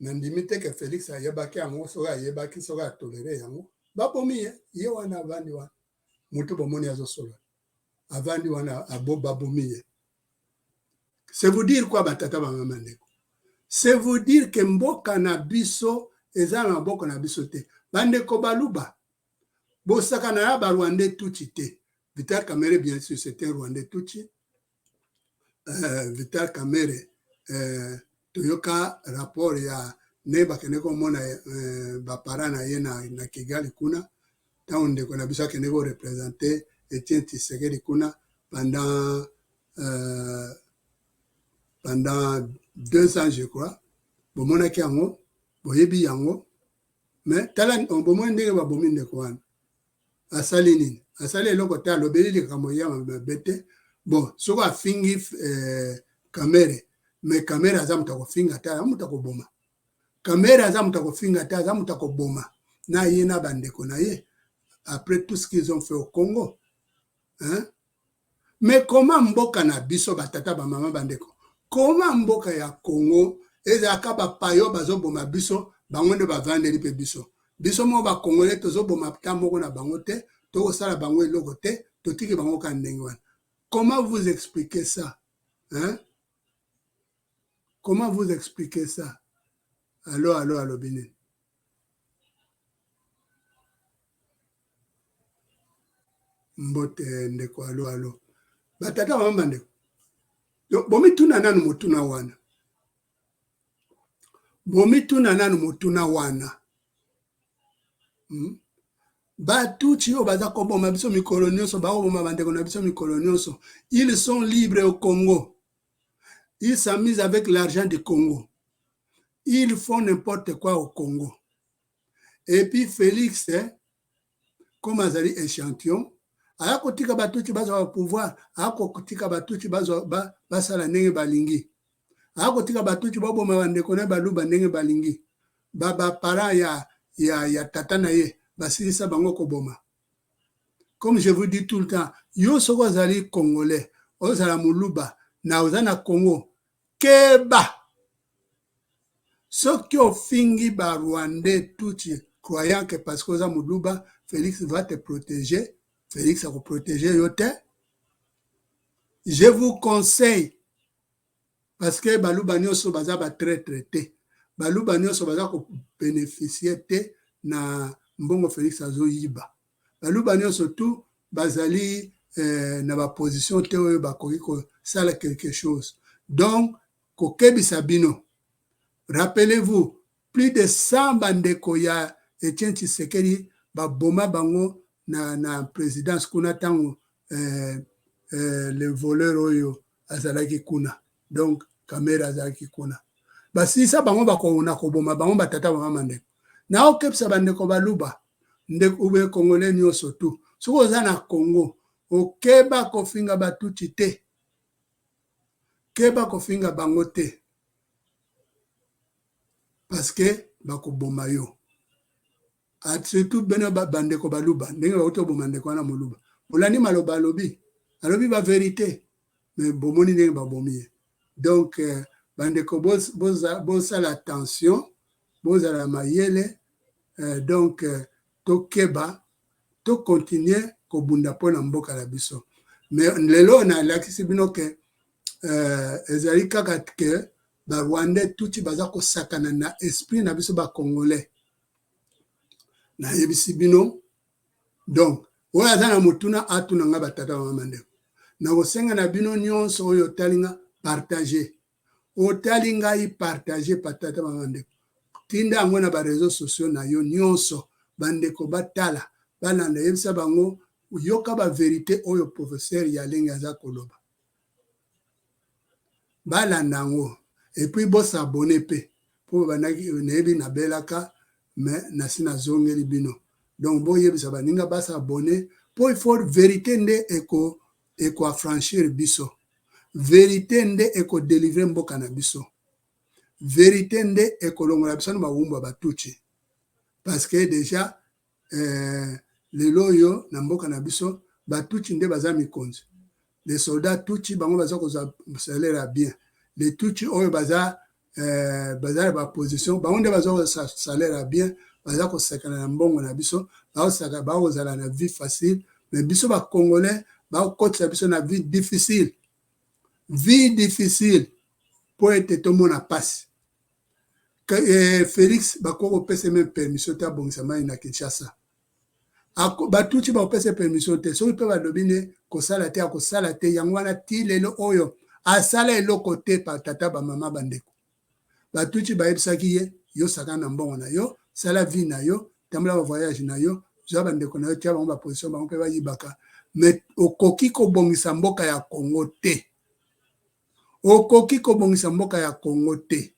nandimi te ke Félix ayebaki yango. Soki ayebaki, soki atolere yango, babomi ye. Ye wana avandi wana, motu bomoni azosolola, avandi wana, abo babomi ye. C'est vous dire quoi, batata, bamama, ndeko? C'est vous dire ke mboka na biso eza na maboko na biso te. Bandeko Baluba, bosaka na ya Barwandais tutsi te. Vital Kamerhe, bien sûr, c'est un Rwandais tutsi. Vital Kamerhe, toyoka rapport ya ndenge bakende komona baparent na ye na Kigali kuna, ntango ndeko na biso akende koreprésenter Etienne Tshisekedi kuna pendant 2 ans, je crois. Bomonaki yango, boyebi yango. Mais tala, bomoni ndenge babomi ndeko wana. Asali nini? Asali eloko te, alobeli likambo ya mabe te. Bon, soki afingi Kamerhe, mais Kamerhe aza moto akofinga te, aza moto akoboma. Kamerhe aza moto akofinga te, aza moto akoboma na ye na bandeko na ye, après tout ce qu'ils ont fait au Congo, hein? Mais comment mboka na biso, batata, bamama, bandeko, comment mboka ya Congo ezalaka bapayo bazoboma biso, bango nde bavandeli mpe biso? Biso moko Bakongole tozoboma ta moko na bango te, tokosala bango eloko te, totiki bango kaka ndenge wana. Comment vous expliquez ça, hein? Comment vous expliquez ça? Alo, alo, alobi nini? Mbote ndeko, alo, alo. Batata, bamama, bandeko, bomituna nanu motuna wana, bomituna nanu motuna wana. Batutsi oyo baza koboma biso mikolo nyonso, bakoboma bandeko na biso mikolo nyonso, ils sont libres au Congo, ils s'amusent avec l'argent du Congo, ils font n'importe quoi au Congo. Et puis Félix, comme azali échantillon, aya kotika Batutsi bazwa pouvoir, aya kotika Batutsi basala ndenge balingi, aya kotika Batutsi baboma bandeko na Baluba ndenge balingi. Baparent ya tata na ye basilisa bango koboma. Comme je vous dis tout le temps, yo soki ozali Congolais, ozala Moluba na oza na Congo, keba soki ofingi Barwandais tutsi, croyant que parce que oza Moluba, Félix va te protéger. Félix akoprotéger yo te. Je vous conseille, parce que Baluba nyonso baza batraître te, Baluba nyonso baza kobénéficier te na mbongo Félix azoyiba, Baluba nyonso tu bazali. na baposition te oyo bakoki kosala quelque chose. Donc kokebisa bino, rappelez-vous, plus de 100 bandeko ya Etienne Tshisekedi baboma bango na présidence kuna, ntango le voleur oyo azalaki kuna, donc Kamerhe azalaki kuna. Basilisa bango, bakona koboma bango. Batata, bamama, bandeko, naokebisa bandeko baluba, ndeko ube Congolais nyonso tu, soki oza na Congo, okeba kofinga Batutsi te, keba kofinga bango te, parce que bakoboma yo. Surtout bino bandeko baluba, ndenge bauti koboma ndeko wana moluba, bolandi maloba alobi, alobi bavérité, mais bomoni ndenge babomi ye. Donc bandeko, bosala attention, bozala mayele. Donc tokeba, tocontinuer kobunda mpona mboka na biso. Mais lelo nalakisi bino ke ezali kaka ke Barwandais Tutsi baza kosakana na esprit na biso Bacongolais. Nayebisi bino. Donc oyo aza na motuna, atuna nga. Batata, bamama, bandeko, nakosenga na bino nyonso oyo otali nga, partage. Otali ngai, partage. Batata, bamama, bandeko, tinda yango na baréseaux sociaux na yo nyonso, bandeko batala, balanda. Yebisa bango, yoka bavérité oyo professeur Yalenge aza koloba, balanda yango. Et puis bos'abonner mpe, mpo bandaki nayebi nabelaka, mais nasi nazongeli bino. Donc boyebisa baninga bas'abonner, mpo il faut vérité nde ekoaffranchir biso, vérité nde ekodélivrer mboka na biso, vérité nde ekolongola biso na bawumbu ya Batutsi. Parce que déjà lelo oyo na mboka na biso, Batutsi nde baza mikonzi. Les soldats Tutsi, bango baza kozwa salaire ya bien. Les Tutsi oyo baza na baposition, bango nde baza kozwa salaire ya bien, baza kosakana na mbongo na biso, bakozala na vie facile. Mais biso Bacongolais, bakotisa biso na vie difficile, vie difficile, mpo ete tomona mpasi. Félix bakoki kopesa même permission te abongisa mai na Kinshasa. Batutsi bakopesa permission te. Soki mpe balobi nde kosala te, akosala te. Yango wana ti lelo oyo asala eloko te. Batata, bamama, bandeko, Batutsi bayebisaki ye: "Yo saka na mbongo na yo, sala vie na yo, tambola bavoyage na yo, zwa bandeko na yo, tia bango baposition, bango mpe bayibaka, mais okoki kobongisa mboka ya Congo te, okoki kobongisa mboka ya Congo te."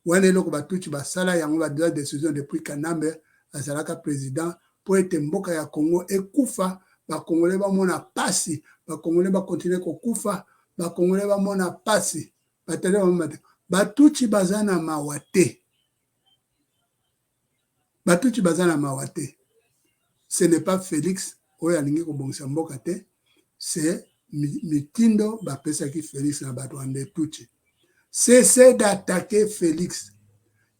Wana eloko Batutsi basala yango, bazwa décision depuis Kanambe azalaka président, mpo ete mboka ya Congo ekufa, Bacongolais bamona pasi, Bacongolais bacontinuer kokufa, Bacongolais bamona pasi. Batata, bamama, Batutsi baza na mawa te, Batutsi baza na mawa te. Ce n'est pas Félix oyo alingi kobongisa mboka te, c'est mitindo bapesaki Félix na bato ande Tutsi: "Cessez d'attaquer Félix,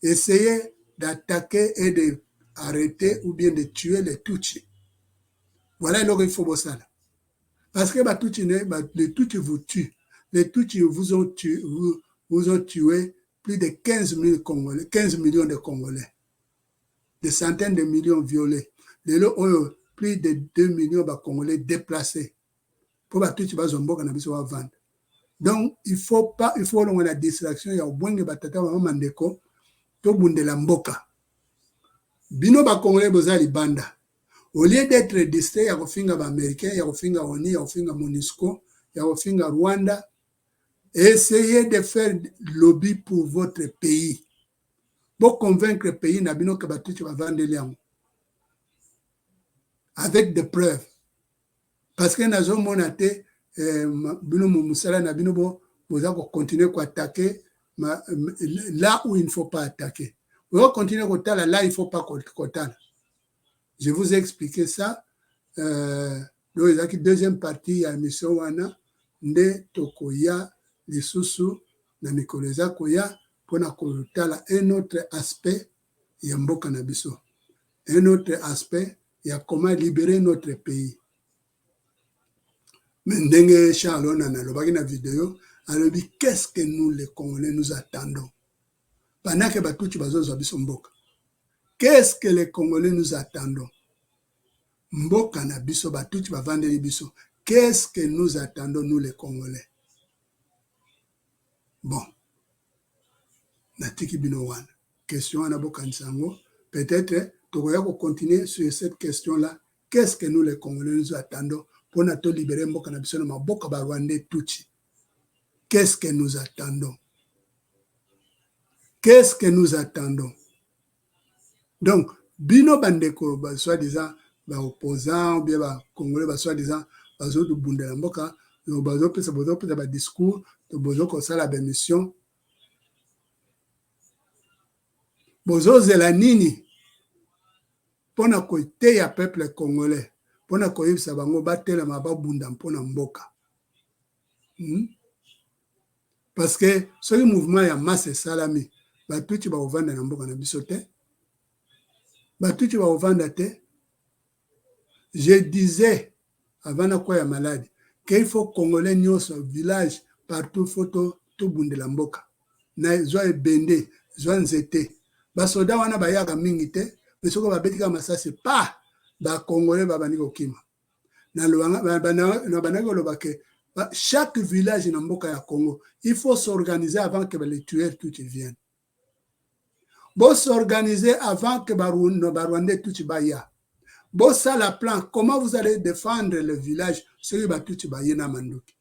essayez d'attaquer et de arrêter ou bien de tuer les Tutsi." Voilà eloko il faut bosala, parce que Batutsi, les Tutsi vous tuent. Les Tutsi vous ont tué plus de 15 000 Congolais, 15 millions de Congolais, des centaines de millions violés. Lelo oyo plus de 2 millions Bacongolais déplacés, mpo Batutsi bazwa mboka na biso, bavanda. Donc il faut pas, il faut olonga na distraction ya obwenge. Batata, bamama, ndeko, tobundela mboka. Bino Bacongolais boza libanda, au lieu d'être distrait ya kofinga Baaméricain, ya kofinga ONU, ya kofinga MONUSCO, ya kofinga Rwanda, essayez de faire lobby pour votre pays. Boconvaincre pays na bino ke Batutsi bavandeli yango, avec des preuves, parce que nazomona te bino mosala na bino boza kocontinuer koattaquer là où il ne faut pas attaquer, ozo kotala là il faut pas kotala. Je vous ai expliqué ça. Donc ezalaki deuxième partie ya émission wana. Nde tokoya lisusu na mikolo eza koya mpona kotala un autre aspect ya mboka na biso, un autre aspect ya comment libérer notre pays. Mais ndenge Charles Onana alobaki na video, alobi: "Qu'est-ce que nous les Congolais nous attendons pendant que Batutsi bazozwa biso mboka? Qu'est-ce que les Congolais nous attendons? Mboka na biso, Batutsi bavandeli biso. Qu'est-ce que nous attendons, nous les Congolais? Bon, natiki bino wana question wana, bokanisa yango. Peut-être tokoya kocontinuer sur cette question là: qu'est-ce que nous les Congolais nous attendons mpona tolibérer mboka na biso na maboko Barwandais Tutsi? Qu'est-ce que nous attendons? Qu'est-ce que nous attendons? Donc bino bandeko ba soi-disant baopposant ou bien Bacongolais basoi-disant bazobundela mboka, bazopesa, bozopesa badiscours to bozokosala baémission, bozozela nini mpona koteya peuple congolais, mpona koyebisa bango batelema, babunda mpona mboka? Parce que soki mouvement ya masse esalami, Batutsi bakovanda na mboka na biso te, Batutsi bakovanda te. Je disais avant nakwaya maladi ke il faut Congolais nyonso, village, partout, faut tobundela mboka. Na zwa ebende, zwa nzete. Basoda wana bayaka mingi te, mais soki babeti kaka masasi pa, Bacongolais babandi kokima. Nabandaki koloba ke chaque village na mboka ya Congo, il faut s'organiser avant que les tueurs tutsi viennent. Bos'organiser avant que Barwandais tutsi baya. Bosala plan comment vous allez défendre le village soki Batutsi baye na manduki.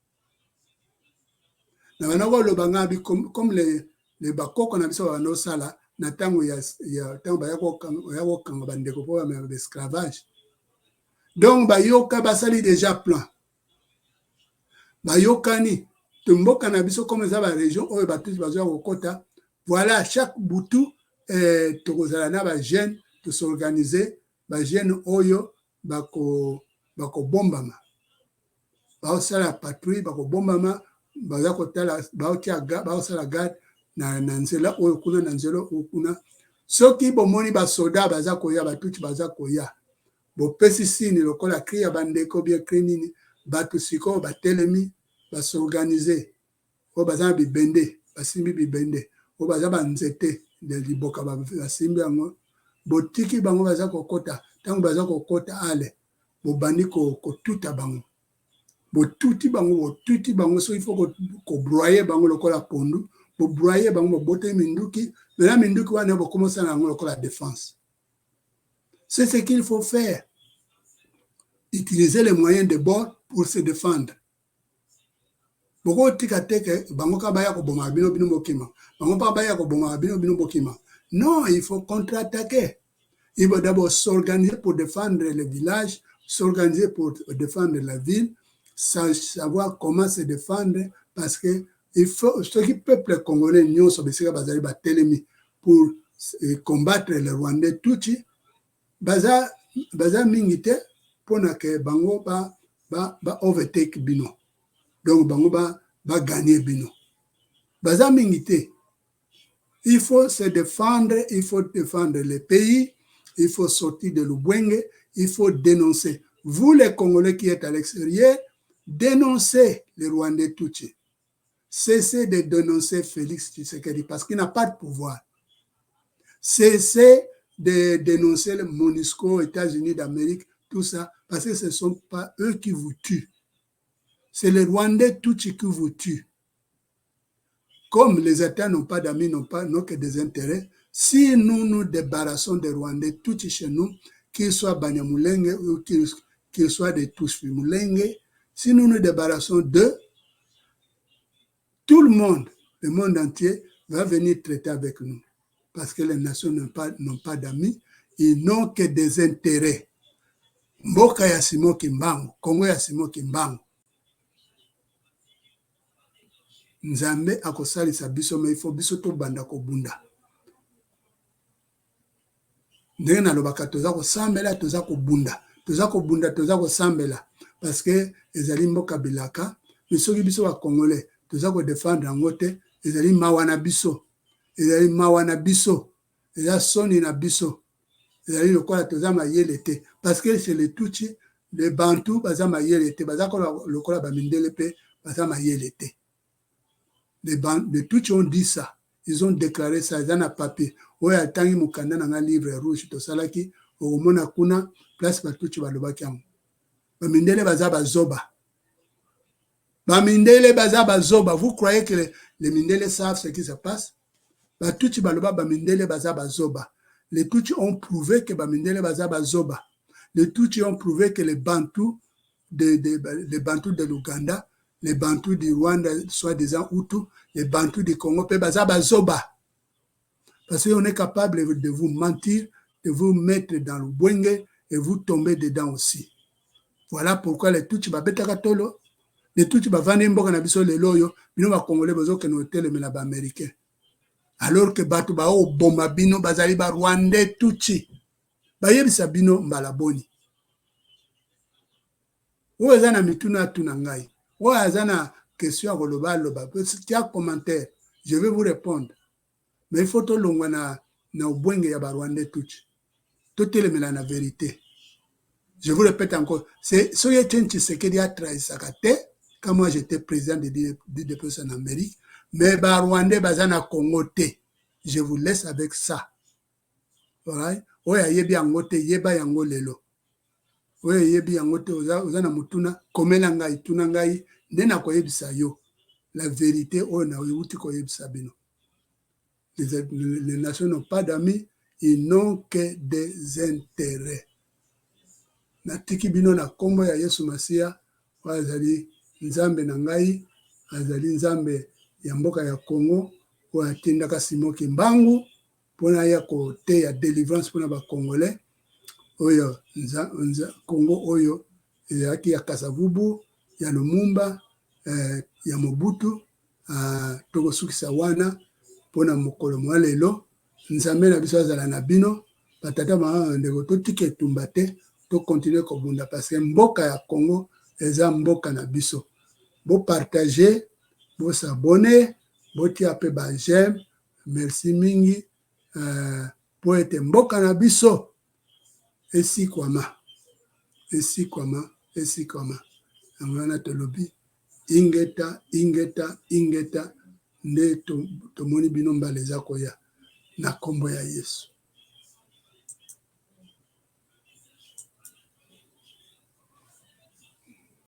Na banda koloba nga comme les bakoko na biso babanda kosala na ntango ya ntango baya kokanga bandeko mpo bamema baesclavage. Donc bayoka, basali déjà plan, bayokani. Mboka na biso, comme eza barégion oyo Batutsi bazoya kokota, voilà, chaque butu tokozala na bajeune, tos'organiser, bajeune oyo bakobombama, baosala patrouille, bakobombama, baza kotala, baotia, baosala garde na nzela oyo kuna, na nzela oyo kuna. Soki bomoni basoda baza koya, Batutsi baza koya, bopesi signe lokola cri ya bandeko, bien cri nini. Bato sikoyo batelemi, bas'organiser. Oyo baza na bibende basimbi bibende, oyo baza banzete liboka basimbi yango. Botiki bango baza kokota. Ntango baza kokota, ale bobandi kotuta bango, botuti bango, botuti bango. Soki faut kobroyer bango lokola pondu, bobroyer bango, boboteli minduki. Maintenant minduki wana bokomosala yango lokola défense. C'est ce qu'il faut faire, utiliser les moyens de bord pour se défendre. Bokotika te ke bango kaka baya kobomaka bino, bino bokima, bango mpa baya kobomaka bino, bino bokima. Non, il faut contre-attaquer. Il faut d'abord s'organiser pour défendre le village, s'organiser pour défendre la ville, savoir comment se défendre, parce que il faut soki peuple congolais nyonso bisika bazali batelemi pour combattre le Rwandais Tutsi, baza mingi te mpona ke bango ba overtake bino. Donc bango bagagner bino, baza mingi te. Il faut se défendre, il faut défendre le pays, il faut sortir de Lubwenge, il faut dénoncer. Vous les Congolais qui êtes à l'extérieur, dénoncez les Rwandais Tutsi. Cessez de dénoncer Félix Tshisekedi parce qu'il n'a pas de pouvoir. Cessez de dénoncer le MONUSCO, États-Unis d'Amérique, tout ça, parce que ce ne sont pas eux qui vous tuent. C'est les Rwandais Tutsi qui vous tuent. Comme les États n'ont pas d'amis, n'ont pas, n'ont que des intérêts, si nous nous débarrassons des Rwandais Tutsi chez nous, qu'ils soient Banyamulenge ou qu'ils soient des Tutsi Mulenge, si nous nous débarrassons d'eux, tout le monde, le monde entier, va venir traiter avec nous. Parce que les nations n'ont pas, n'ont pas d'amis, ils n'ont que des intérêts. Mboka ya Simon Kimbangu, Congo ya Simon Kimbangu. Nzambe akosalisa biso, mais il faut biso tobanda kobunda. Ndenge nalobaka, toza kosambela, toza kobunda, toza kobunda, toza kosambela, parce que ezali mboka bilaka. Mais soki biso Bacongolais toza kodéfendre yango te, ezali mawa na biso, ezali mawa na biso, eza soni na biso, ezali lokola toza mayele te. Parce que chez les Tutsi, les Bantu baza mayele te, baza lokola bamindele mpe baza mayele te. Les Tutsi ont dit ça, ils ont déclaré ça, eza na papier. Oyo atangi mokanda na nga, livre rouge tosalaki, okomona kuna place Batutsi balobaki yango. Bamindele baza bazoba. Bamindele baza bazoba. Vous croyez que les mindele savent ce qui se passe? Batutsi baloba bamindele baza bazoba. Les Tutsi ont prouvé que bamindele baza bazoba. Les Tutsi ont prouvé que les Bantous les Bantous de l'Ouganda, les Bantous du Rwanda, soi-disant Hutu, les Bantous du Congo mpe baza bazoba, parce qu'on est capable de vous mentir, de vous mettre dans le bwenge et vous tombez dedans aussi. Voilà pourquoi les Tutsi babetaka tolo. Les Tutsi bavandi mboka na biso. Lelo oyo bino Bacongolais bozokende kotelemela Baaméricain, alors que bato baoboma bino bazali Barwandais Tutsi. Bayebisa bino mbala boni? Oyo eza na mituna, atuna ngai. Oyo aza na question ya koloba, aloba, tia commentaire, je vais vous répondre. Mais il faut tolongwa na obwenge ya Barwandais Tutsi, totelemela na vérité. Je vous répète encore, c'est soki Etienne Tshisekedi atrahisaka te quand moi j'étais président de l'UDPS en Amérique, mais Barwandais baza na Congo te. Je vous laisse avec ça. Right? Oyo ayebi yango te, yeba yango lelo. Oyo eyebi yango te, oza na motuna, komela ngai, tuna ngai nde nakoyebisa yo la vérité oyo nauti koyebisa bino. Les nations n'ont pas d'amis, ils n'ont que des intérêts. Natiki bino na nkombo ya Yesu Masiya, oyo azali Nzambe na ngai, azali Nzambe ya mboka ya Congo, oyo atindaka Simon Kimbangu mpona ya koteya délivrance mpona Bacongolais. Oyo Congo oyo ezalaki ya Kasavubu, ya Lumumba, ya Mobutu. Tokosukisa wana mpona mokolo mwa lelo. Nzambe na biso azala na bino, batata, mama, bandeko. Totika etumba te, tocontinuer kobunda, parce que mboka ya Congo eza mboka na biso. Bopartager, bos'abonner, botia mpe baj'aime. Merci mingi, mpo ete mboka na biso esikwama, esikwama, esikwama. Yango wana tolobi ingeta, ingeta, ingeta. Nde tomoni bino mbala eza koya na nkombo ya Yesu.